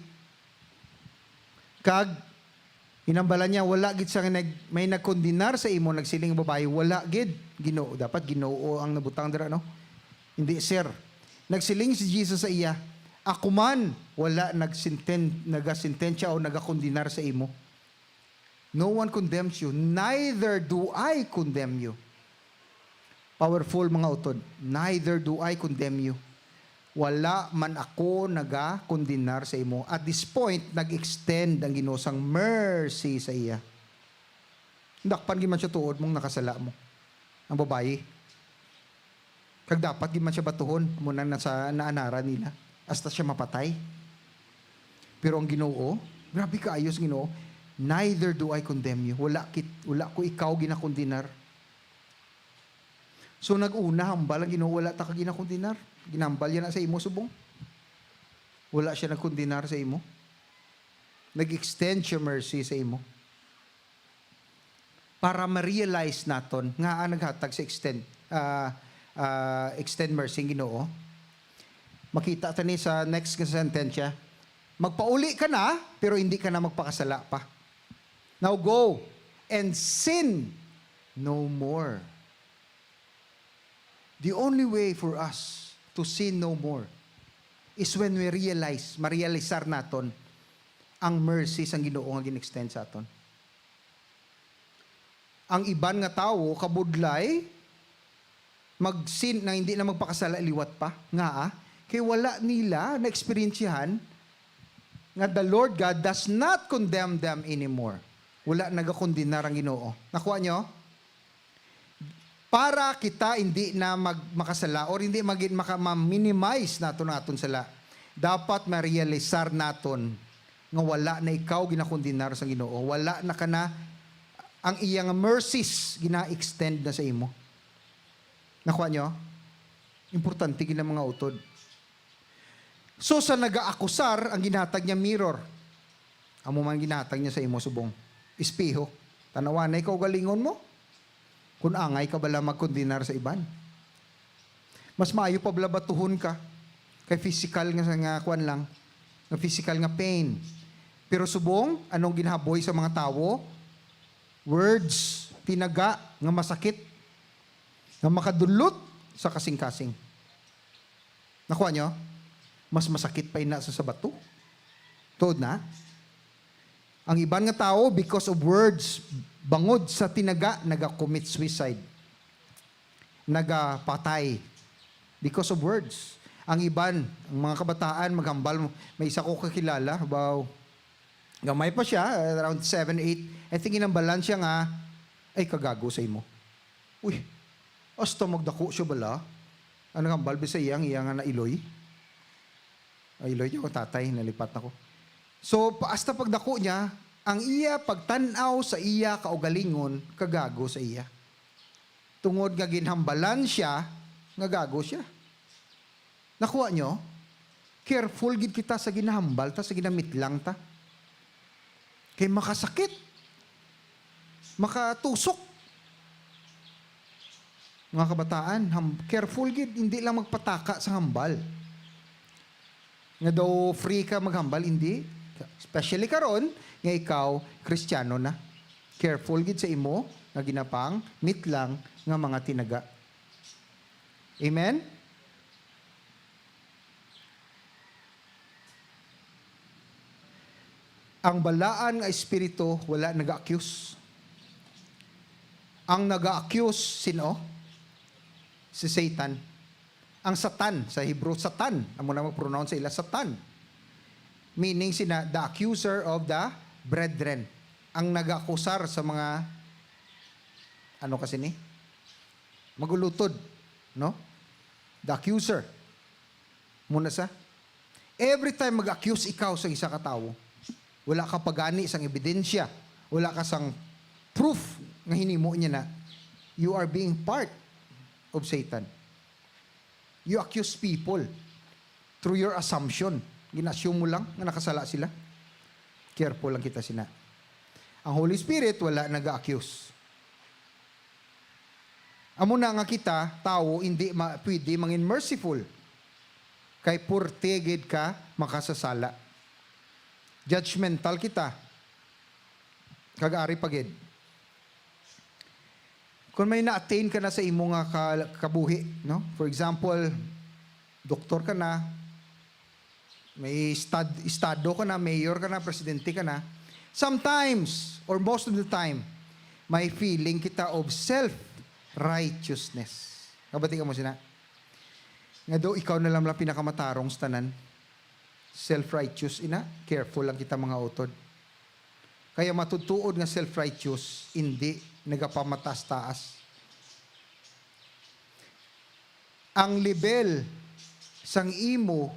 Kag hinambalan niya, "Wala gid sa nag-, may nagkondenar sa imo." Nagsiling ang babayi, "Wala gid, Ginoo." Dapat Ginoo ang nabutang dira, no? Hindi, sir. Nagsiling si Jesus sa iya, "Ako man wala nagsinten-, nagasentensya o nagakondenar sa imo." No one condemns you, neither do I condemn you. Powerful, mga utod. Neither do I condemn you. Wala man ako nagakondenar sa imo. At this point, nag-extend ang Ginoo sang mercy sa iya. Dakpan gid man siya tuod mong nakasala mo. Ang babayi. Kag dapat gid man siya batuhon, amo na nasa naanaran nila, hasta siya mapatay. Pero ang Ginoo, grabe kaayo sa Ginoo, "Neither do I condemn you." Wala kit-, wala ko ikaw ginakondenar. So, nag-una, hambal ang Ginoo, "Wala ta ka ginakondenar." Ginhambal niya na sa imo subong. Wala siya nagkondenar sa imo. Nag-extend siya mercy sa imo. Para ma-realize naton nga ang naghatag sa extend, ah, ah, extend mercy ang Ginoo. Makita ta ni sa next nga sentensya, "Magpauli ka na, pero hindi ka na magpakasala pa. Now go and sin no more." The only way for us to sin no more is when we realize, marealisar naton ang mercy sang Ginoo nga gin-extend sa aton. Ang iban nga tawo kabudlay, mag-sin na hindi na magpakasala liwat pa. Ngaa? Kay wala nila na-eksperyensyahan nga the Lord God does not condemn them anymore. Wala nagakondenar ang Ginoo. Nakuha nyo? Para kita hindi na mag-, makasala or hindi magin-, maka-, ma-minimize nato ang aton sala, dapat ma-realisar naton nga wala na ikaw ginakondenar sa Ginoo. Wala na ka na, ang iya nga mercies gina-extend na sa imo. Nakuha nyo? Importante gid ang mga utod. So, sa nagaakusar, ang ginhatag niya mirror. Amo man ginhatag niya sa imo subong. Espeho. Tanawanay kaugalingon mo. Kung angay ka bala magkondenar sa iban. Mas maayo pa bala batuhon ka kay physical nga, nga kuan lang, nga physical nga pain. Pero subong, anong ginahaboy sa mga tawo? Words, tinaga nga masakit, nga makadulot sa kasing-kasing. Nakuha nyo? Mas masakit pa ina sa, sa bato. Tuod na? Ang iban nga tawo, because of words, bangod sa tinaga, naga-commit suicide. Nagapatay. Because of words. Ang iban, ang mga kabataan, maghambal, may isa ko kakilala, wow. Gamay pa siya, around seven, eight. I think inambalan siya nga, "Ay, kagago sa imo." Uy, hasta magdako siya bala. Ang nagambal sa iya, ang iya nga nailoy. Ay, iloy niya, tatay, nalipat na ko. So, pa-, hasta pagdako niya, ang iya pagtan-aw sa iya kaugalingon, kagago sa iya. Tungod nga ginhambalan siya, nga gago siya. Nakuha nyo? Careful gid kita sa ginahambal ta, sa ginamitlang ta. Kay makasakit. Makatusok. Mga kabataan, ham-, careful gid, hindi lang magpataka sa hambal. Nga daw free ka maghambal, hindi. Especially karon nga ikaw Kristiyano na. Careful gid sa imo nga ginapang mitlang nga mga tinaga. Amen? Ang balaan nga espiritu wala naga-accuse. Ang naga-accuse, sino? Si Satan. Ang Satan, sa Hebrew, Satan. Amo na mag-pronounce sa ila, Satan. Meaning sina, the accuser of the brethren. Ang nag-akusar sa mga, ano kasi ni? Magulutod, no? The accuser. Muna sa, every time mag-accuse ikaw sa isa ka tawo, wala ka pagani sang ebidensya, wala ka sang proof nga hinimo niya na, you are being part of Satan. You accuse people through your assumption. Gina-assume mo lang nga nakasala sila. Careful lang kita sina. Ang Holy Spirit, wala nag-accuse. Amo na nga kita, tawo, hindi ma-, pwede mangin merciful. Kay purti gid ka makasasala. Judgmental kita. Kag ari pa gid. Kung may na-attain ka na sa imo nga ka-, kabuhi, no? For example, doktor ka na, may estad-, estado ka na, mayor ka na, presidente ka na, sometimes, or most of the time, may feeling kita of self-righteousness. Kabati ka mo sina? Nga daw, ikaw na lang lang pinakamatarong sa tanan. Self-righteous, ina, careful lang kita mga utod. Kaya matutuod nga self-righteous, hindi nagapamataas-taas. Ang level sang imo,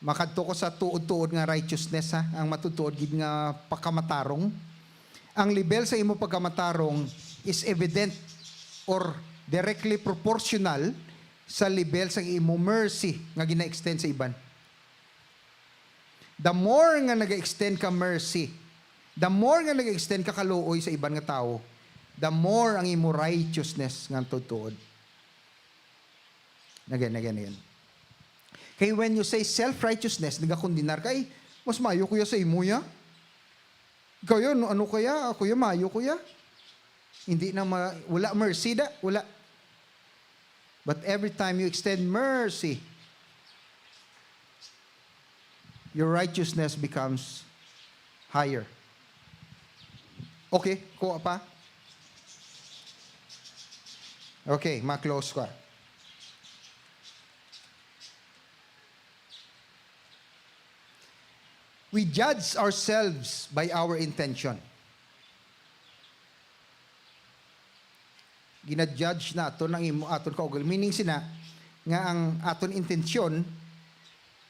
makadto ko sa tuod-tuod nga righteousness, ha, ang matutuod gid nga pakamatarong. Ang level sa imo pagkamatarong is evident or directly proportional sa level sa imo mercy nga gina-extend sa iban. The more nga nag-extend ka mercy, the more nga nag-extend ka kaluoy sa iban nga tawo, the more ang imo righteousness nga tutuod. Again, again, again. Kay when you say self-righteousness, nagakondenar ka, "Ay, mas maayo ko ya sa imo ya. Ikaw ya, ano, ano kaya? Ako ya, maayo ko ya." Hindi na ma-, wala mercy da, wala. But every time you extend mercy, your righteousness becomes higher. Okay, kuha pa. Okay, ma-close ko. We judge ourselves by our intention. Gina-judge naton ang imo, aton kaugal. Meaning sina, nga ang aton intensyon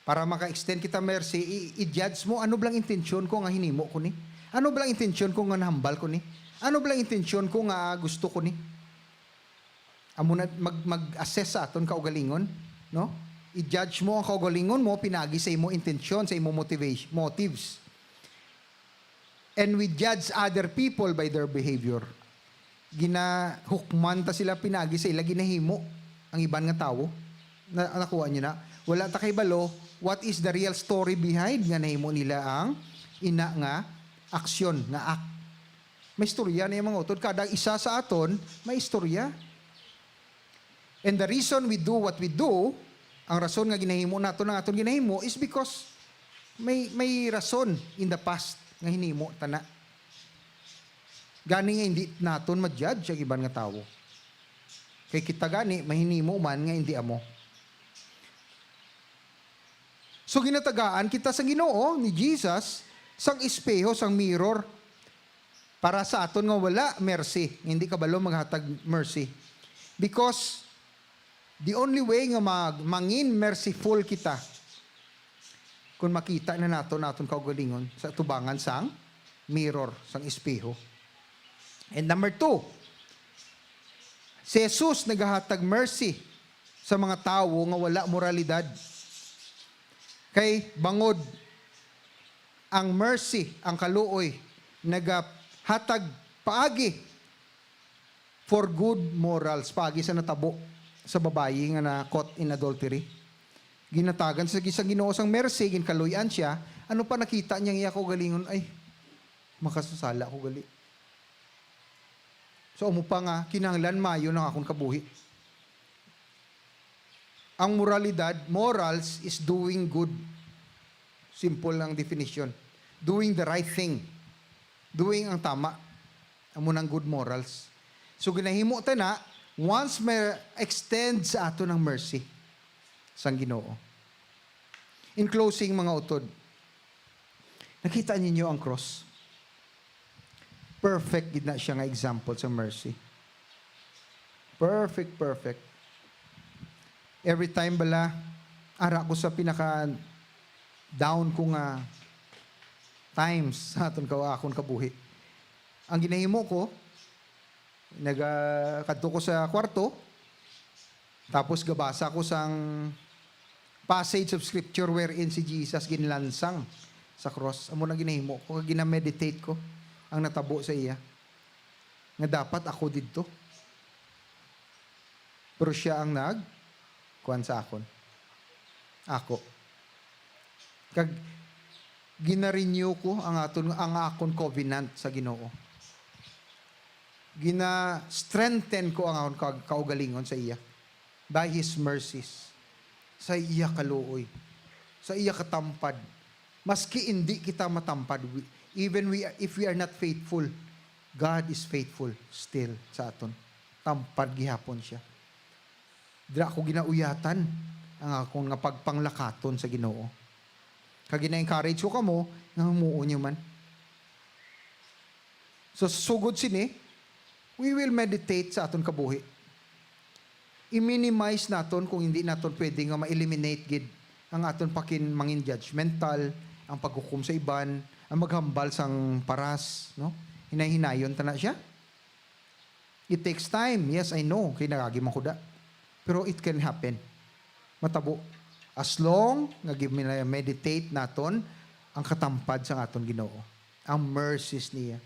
para maka-extend kita mercy, i-, i-judge mo, "Ano blang intensyon ko nga hinimo ko ni? Ano blang intensyon ko nga nahambal ko ni? Ano blang intensyon ko nga gusto ko ni?" Amo na mag-, mag-assess sa aton kaugalingon, no? I-judge mo ang kaugalingon mo pinagi sa imo intensyon, sa imo motivation, motives. And we judge other people by their behavior. Ginahukman ta sila pinaagi sa ila ginahimo, ang iban nga tawo. Na, nakuha niyo na? Wala ta kahibalo what is the real story behind nga nahimo nila ang ina nga aksyon, nga act. May istorya na yung mga utod. Kada isa sa aton, may istorya. And the reason we do what we do, ang rason nga ginahimo naton ang aton ginahimo is because may, may rason in the past nga hinimo ta na. Gani nga hindi naton ma-judge ang iban nga tawo. Kay kita gani mahinimo man nga hindi amo. So ginatagaan kita sa Ginoo ni Jesus sang espeho, sang mirror, para sa aton nga wala mercy, nga hindi kabalo maghatag mercy. Because the only way nga mag, mangin merciful kita kung makita na nato naton kaugalingon sa tubangan sang mirror, sang espeho. And number two, si Jesus nagahatag mercy sa mga tawo nga wala moralidad. Kay bangod ang mercy, ang kaluoy, nagahatag paagi for good morals, paagi sa natabo sa babayi nga na caught in adultery. Ginatagan sa, sa Ginoo sang mercy, ginkaluy-an siya. Ano pa nakita niya ang iya kaugalingon? Ay, makasasala ko gali. So, amo pa nga, kinahanglan maayo ang akon kabuhi. Ang moralidad, morals is doing good. Simple ang definition. Doing the right thing. Doing ang tama. Amo nang good morals. So, ginahimo ta na once may extend sa aton ang mercy sang Ginoo. In closing, mga utod, nakita ninyo ang cross? Perfect gid na siya nga example sa mercy. Perfect, perfect. Every time bala, ara ko sa pinaka down ko nga times sa aton ka, akon kabuhi. Ang ginahimo ko, naga-, kadto ko sa kwarto, tapos gabasa ko sang passage of scripture wherein si Jesus ginlansang sa cross. Amo na ginahimo ko, kag gina-meditate ko ang natabo sa iya. Nga dapat ako didto. Pero siya ang nag-, kuwan sa akon. Ako. Kag gina-renew ko ang aton, ang akon covenant sa Ginoo. Gina-strengthen ko ang akon ka-, kaugalingon sa iya by His mercies, sa iya kaluoy, sa iya katampad. Maski indi kita matampad, we, even we, if we are not faithful, God is faithful still sa aton. Tampad gihapon siya. Dira ako ginauyatan ang akon nga pagpanglakaton sa Ginoo. Kag gina-encourage ko kamo nga humuon niyo man. So, sugod sini, we will meditate sa aton kabuhi. I-minimize naton kung hindi naton pwede nga ma-eliminate gid ang aton pakin-, mangin judgmental, ang paghukom sa iban, ang maghambal sang paras, no? Hinay-hinayon ta na siya. It takes time. Yes, I know. Kay nagagi man kuda. Pero it can happen. Matabo. As long nga gin-, meditate naton ang katampad sang aton Ginoo, ang mercies niya,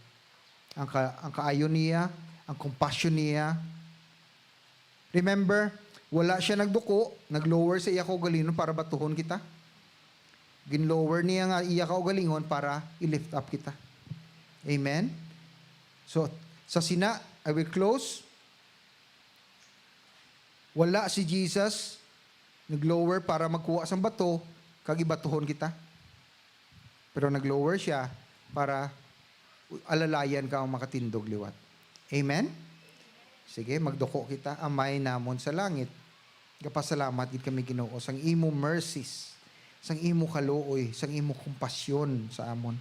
ang ka-, ang kaayo niya, ang compassion niya. Remember, wala siya nagduko, nag-lower sa iya kaugalingon para batuhon kita. Gin-lower niya nga iya kaugalingon para i-lift up kita. Amen? So, sa sina, I will close. Wala si Jesus nag-lower para magkuha sang bato kag ibatuhon kita. Pero nag-lower siya para alalayan ka ang makatindog liwat. Amen? Sige, magduko kita. Amay namon sa langit, gapasalamat gid kami, Ginoo, sang imo mercies, sang imo kaluoy, sang imo kompasyon sa amon.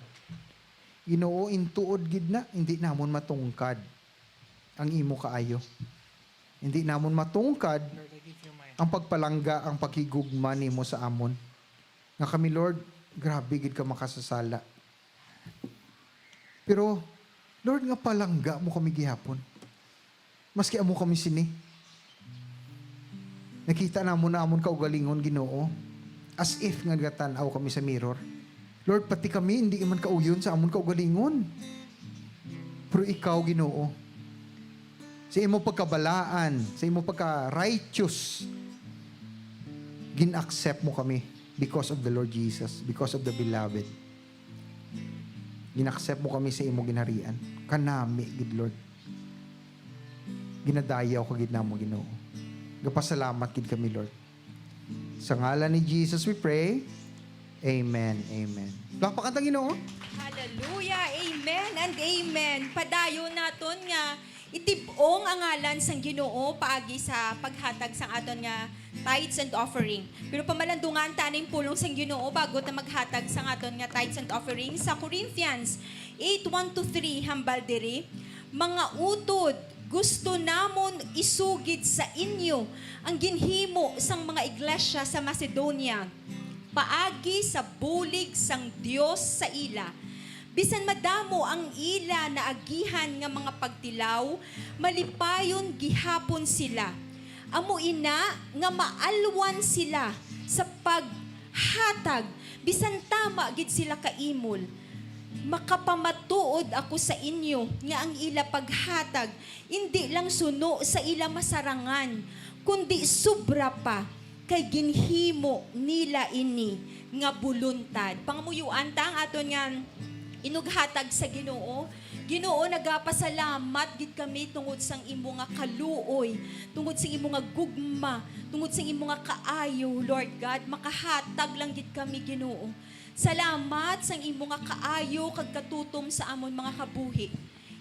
Ginoo, intuod gid na, hindi namon matungkad ang imo kaayo. Hindi namon matungkad ang pagpalangga, ang paghigugma nimo sa amon. Nga kami, Lord, grabe gid ka makasasala. Pero, Lord, nga palangga mo kami gihapon. Maski amo kami sini. Nakita namon na amon kaugalingon, Ginoo, as if nga nagatan-aw kami sa mirror. Lord, pati kami hindi man kauyon sa amon kaugalingon. Pero ikaw, Ginoo, sa imo pagkabalaan, sa imo pagka-righteous, gin-accept mo kami because of the Lord Jesus, because of the beloved. Gin-accept mo kami sa imo ginharian. Kanami gid, Lord. Ginadayaw ka gid namo, Ginoo. Gapasalamat gid kami, Lord. Sa ngalan ni Jesus we pray. Amen. Amen. Palakpakan ta, Ginoo. Hallelujah. Amen and amen. Padayon naton nga itib-ong ang ngalan sang Ginoo paagi sa paghatag sang aton nga tithes and offering. Pero pamalandungan ta ning pulong sang Ginoo bago ta maghatag sang aton nga tithes and offering. Sa Corinthians eight, one to three, hambal diri, "Mga utod, gusto namon isugid sa inyo ang ginhimo sang mga iglesia sa Macedonia, paagi sa bulig sang Dios sa ila. Bisan madamo ang ila naagihan nga mga pagtilaw, malipayon gihapon sila. Amo ina nga maalwan sila sa paghatag, bisan tama gid sila kaimol. Makapamatuod ako sa inyo nga ang ila paghatag indi lang suno sa ila masarangan, kundi sobra pa, kay ginhimo nila ini nga buluntad." Pangamuyuan ta ang aton nga inughatag sa Ginoo. Ginoo, nagapasalamat gid kami tungod sang imo nga kaluoy, tungod sang imo nga gugma, tungod sang imo nga kaayo, Lord God. Makahatag lang gid kami, Ginoo. Salamat sang imo nga kaayo kag katutom sa amon mga kabuhi.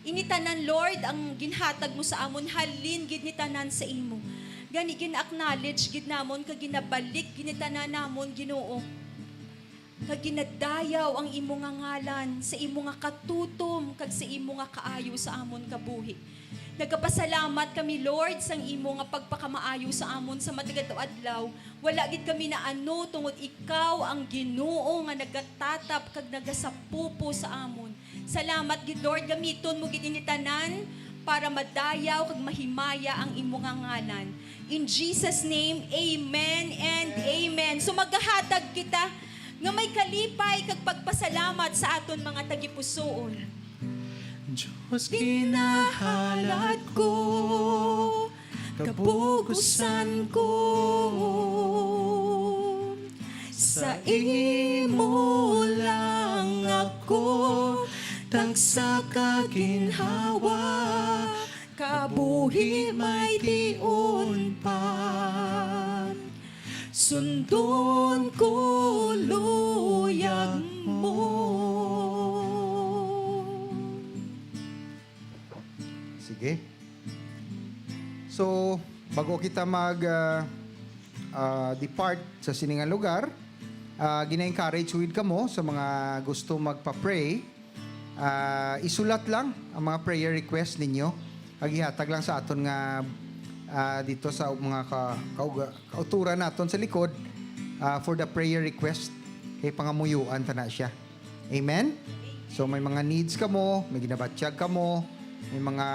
Ini tanan, Lord, ang ginhatag mo sa amon, halin gid ni tanan sa imo. Gani, gin-acknowledge gid namon kag ginabalik gid ni tanan namon, Ginoo. Kag ginadayaw ang imo nga ngalan sa imo nga katutom kag sa imo nga kaayo sa amon kabuhi. Nagapasalamat kami, Lord, sang imo nga pagpakamaayo sa amon sa matag adlaw-adlaw. Wala gid kami naano, tungod ikaw ang Ginoo nga nagatatap kag nagasapupo sa amon. Salamat gid, Lord, gamiton mo gid ini tanan para madayaw kag mahimaya ang imo nga ngalan. In Jesus' name, amen and amen. So, maghahatag kita nga may kalipay kag pagpasalamat sa aton mga tagipusoon. Diyos, ginahalad ko, kabugusan ko, sa imo lang ako tagsa ka ginhawa, kabuhi may tion pa. Sundon ko luyag mo. Sige. So, bago kita mag, ah, ah, depart sa sini nga lugar, ah, gina-encourage ko gid kamo sa mga gusto magpa-pray. Ah, isulat lang ang mga prayer request ninyo. Kag ihatag lang sa aton nga, ah, dito sa mga ka-, kauga-, kauturan naton sa likod, ah, for the prayer request. Kay pangamuyuan ta na siya. Amen? So, may mga needs kamo, may ginabatyag kamo, may mga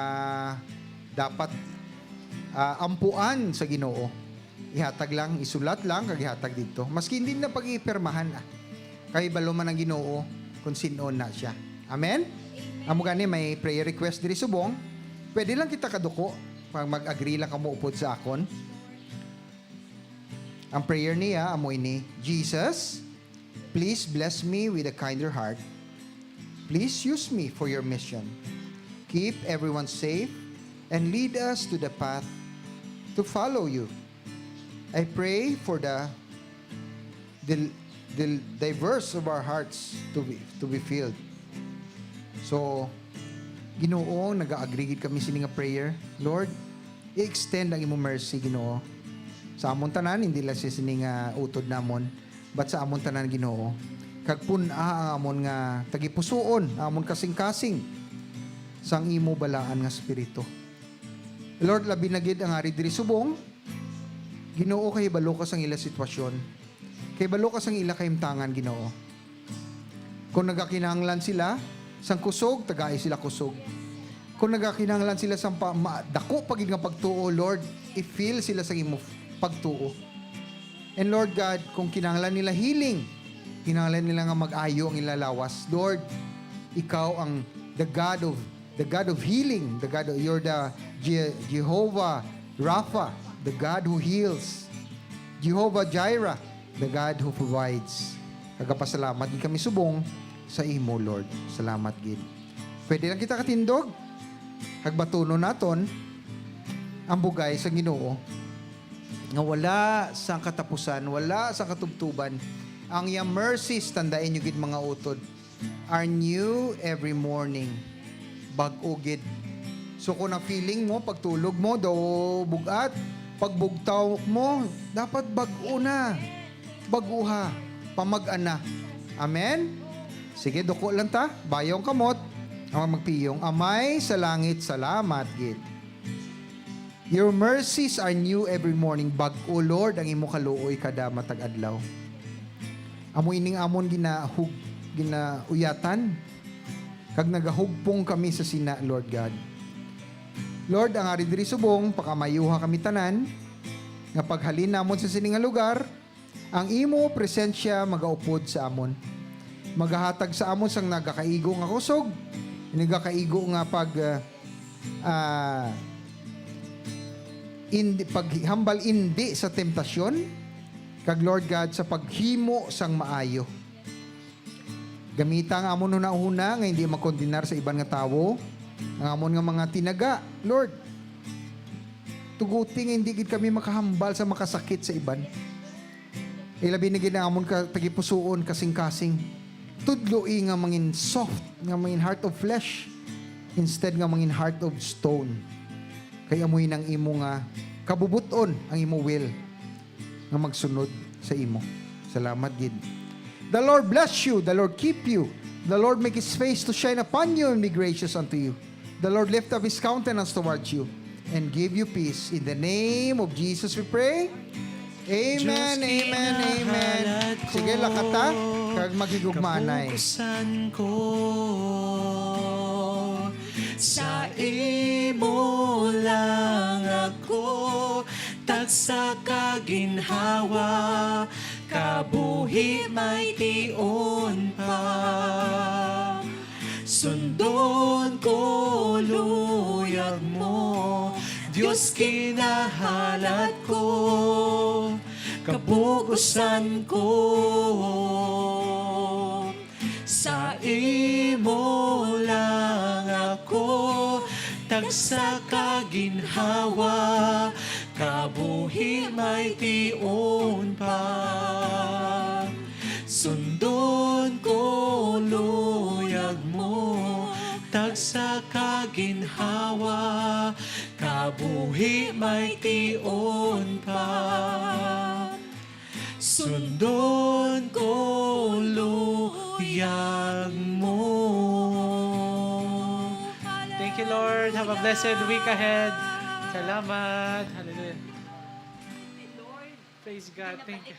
dapat, ah, ampuan sa Ginoo. Ihatag lang, isulat lang, kag ihatag dito. Maski hindi na pag-iipirmahan, ah. Kay balo man ang Ginoo kung sin-on na siya. Amen? Amen. Amo gani, may prayer request diri subong. Pwede lang kita kaduko, pag mag-agree lang kamo upod sa akon. Ang prayer niya, amo ini, "Jesus, please bless me with a kinder heart. Please use me for your mission. Keep everyone safe and lead us to the path to follow you. I pray for the, the, the diverse of our hearts to be, to be filled." So, Ginoo, nag-agree gid kami sini nga prayer. Lord, i-extend ang imong mercy, Ginoo, sa amon tanan, hindi lang sa sini nga utod namon, but sa amon tanan, Ginoo. Kag pun-a ang amon nga tagipusoon, ang amon kasing-kasing sang imo balaan nga Espiritu. Lord, labi na gid ang ari diri subong, Ginoo, kahibalo ka sang ila sitwasyon. Kahibalo ka sang ila kahimtangan, Ginoo. Kung nagakinahanglan sila sang kusog, tagai sila kusog. Kung nagakinahanglan sila sang pa, ma, dako pa gid nga pagtuo, Lord, i-fill sila sang imo pagtuo. And Lord God, kung kinahanglan nila healing, Kinahanglan nila nga mag-ayo ang ila lawas. Lord, ikaw ang the God of, the God of healing, the God of, you're the Je-, Jehovah Rapha, the God who heals. Jehovah Jireh, the God who provides. Nagapasalamat gid kami subong sa imo, Lord. Salamat gid. Pwede lang kita katindog. Hagbatunon naton ang bugay sa Ginoo nga wala sang katapusan, wala sang katubtuban. Ang iyang mercies, tandaan niyo gid, mga utod, are new every morning. Bag-o gid. So, kung ang feeling mo, pagtulog mo, daw bug-at, pagbugtaw mo, dapat bag-o na. Bag-uha, pamag-ana. Amen? Sige, duko lang ta. Bayaw ang kamot. Ang magpiyong, Amay sa langit, salamat gid. Your mercies are new every morning. Bag-o, Lord, ang imo kaluoy kada matag adlaw. Amo ining amon ginahug-, ginauyatan, kag nagahugpong kami sa sina, Lord God. Lord, ang ari diri subong, pakamayuha kami tanan, nga paghalin namon sa sini nga lugar, ang imo presensya magaupod sa amon. Magahatag sa amon sang nagakaigo nga kusog, nagakaigo nga pag, ah, ah, indi, paghambal indi sa temptasyon, kag Lord God, sa paghimo sang maayo. Gamita ang amon hunahuna nga hindi makondenar sa iban nga tawo, ang amon nga mga tinaga, Lord. Tuguti nga hindi gid kami makahambal sa makasakit sa iban. Ilabi na gid ang amon ka-, tagipusoon, kasing-kasing. Tudloi nga mangin soft, nga mangin heart of flesh, instead nga mangin heart of stone. Kay amoy nang imo nga kabubuton ang imo will nga magsunod sa imo. Salamat gid. The Lord bless you. The Lord keep you. The Lord make His face to shine upon you and be gracious unto you. The Lord lift up His countenance towards you and give you peace. In the name of Jesus we pray. Amen, amen, amen. Sige, lakata, kag maghigugmaanay. Kapusan ko, sa imo lang ako tagsa ka ginhawa, kabuhi may tion pa. Sundon ko luyag mo, Dios kinahalat ko, kabugusan ko. Sa imo lang ako tagsa ka ginhawa, kabuhi may tion pa. Sundon ko luyag mo, tagsa ka ginhawa, kabuhi may tion pa. Sundon ko luyag mo. Thank you, Lord. Have a blessed week ahead. Salamat. Hallelujah. Praise God. Thank you.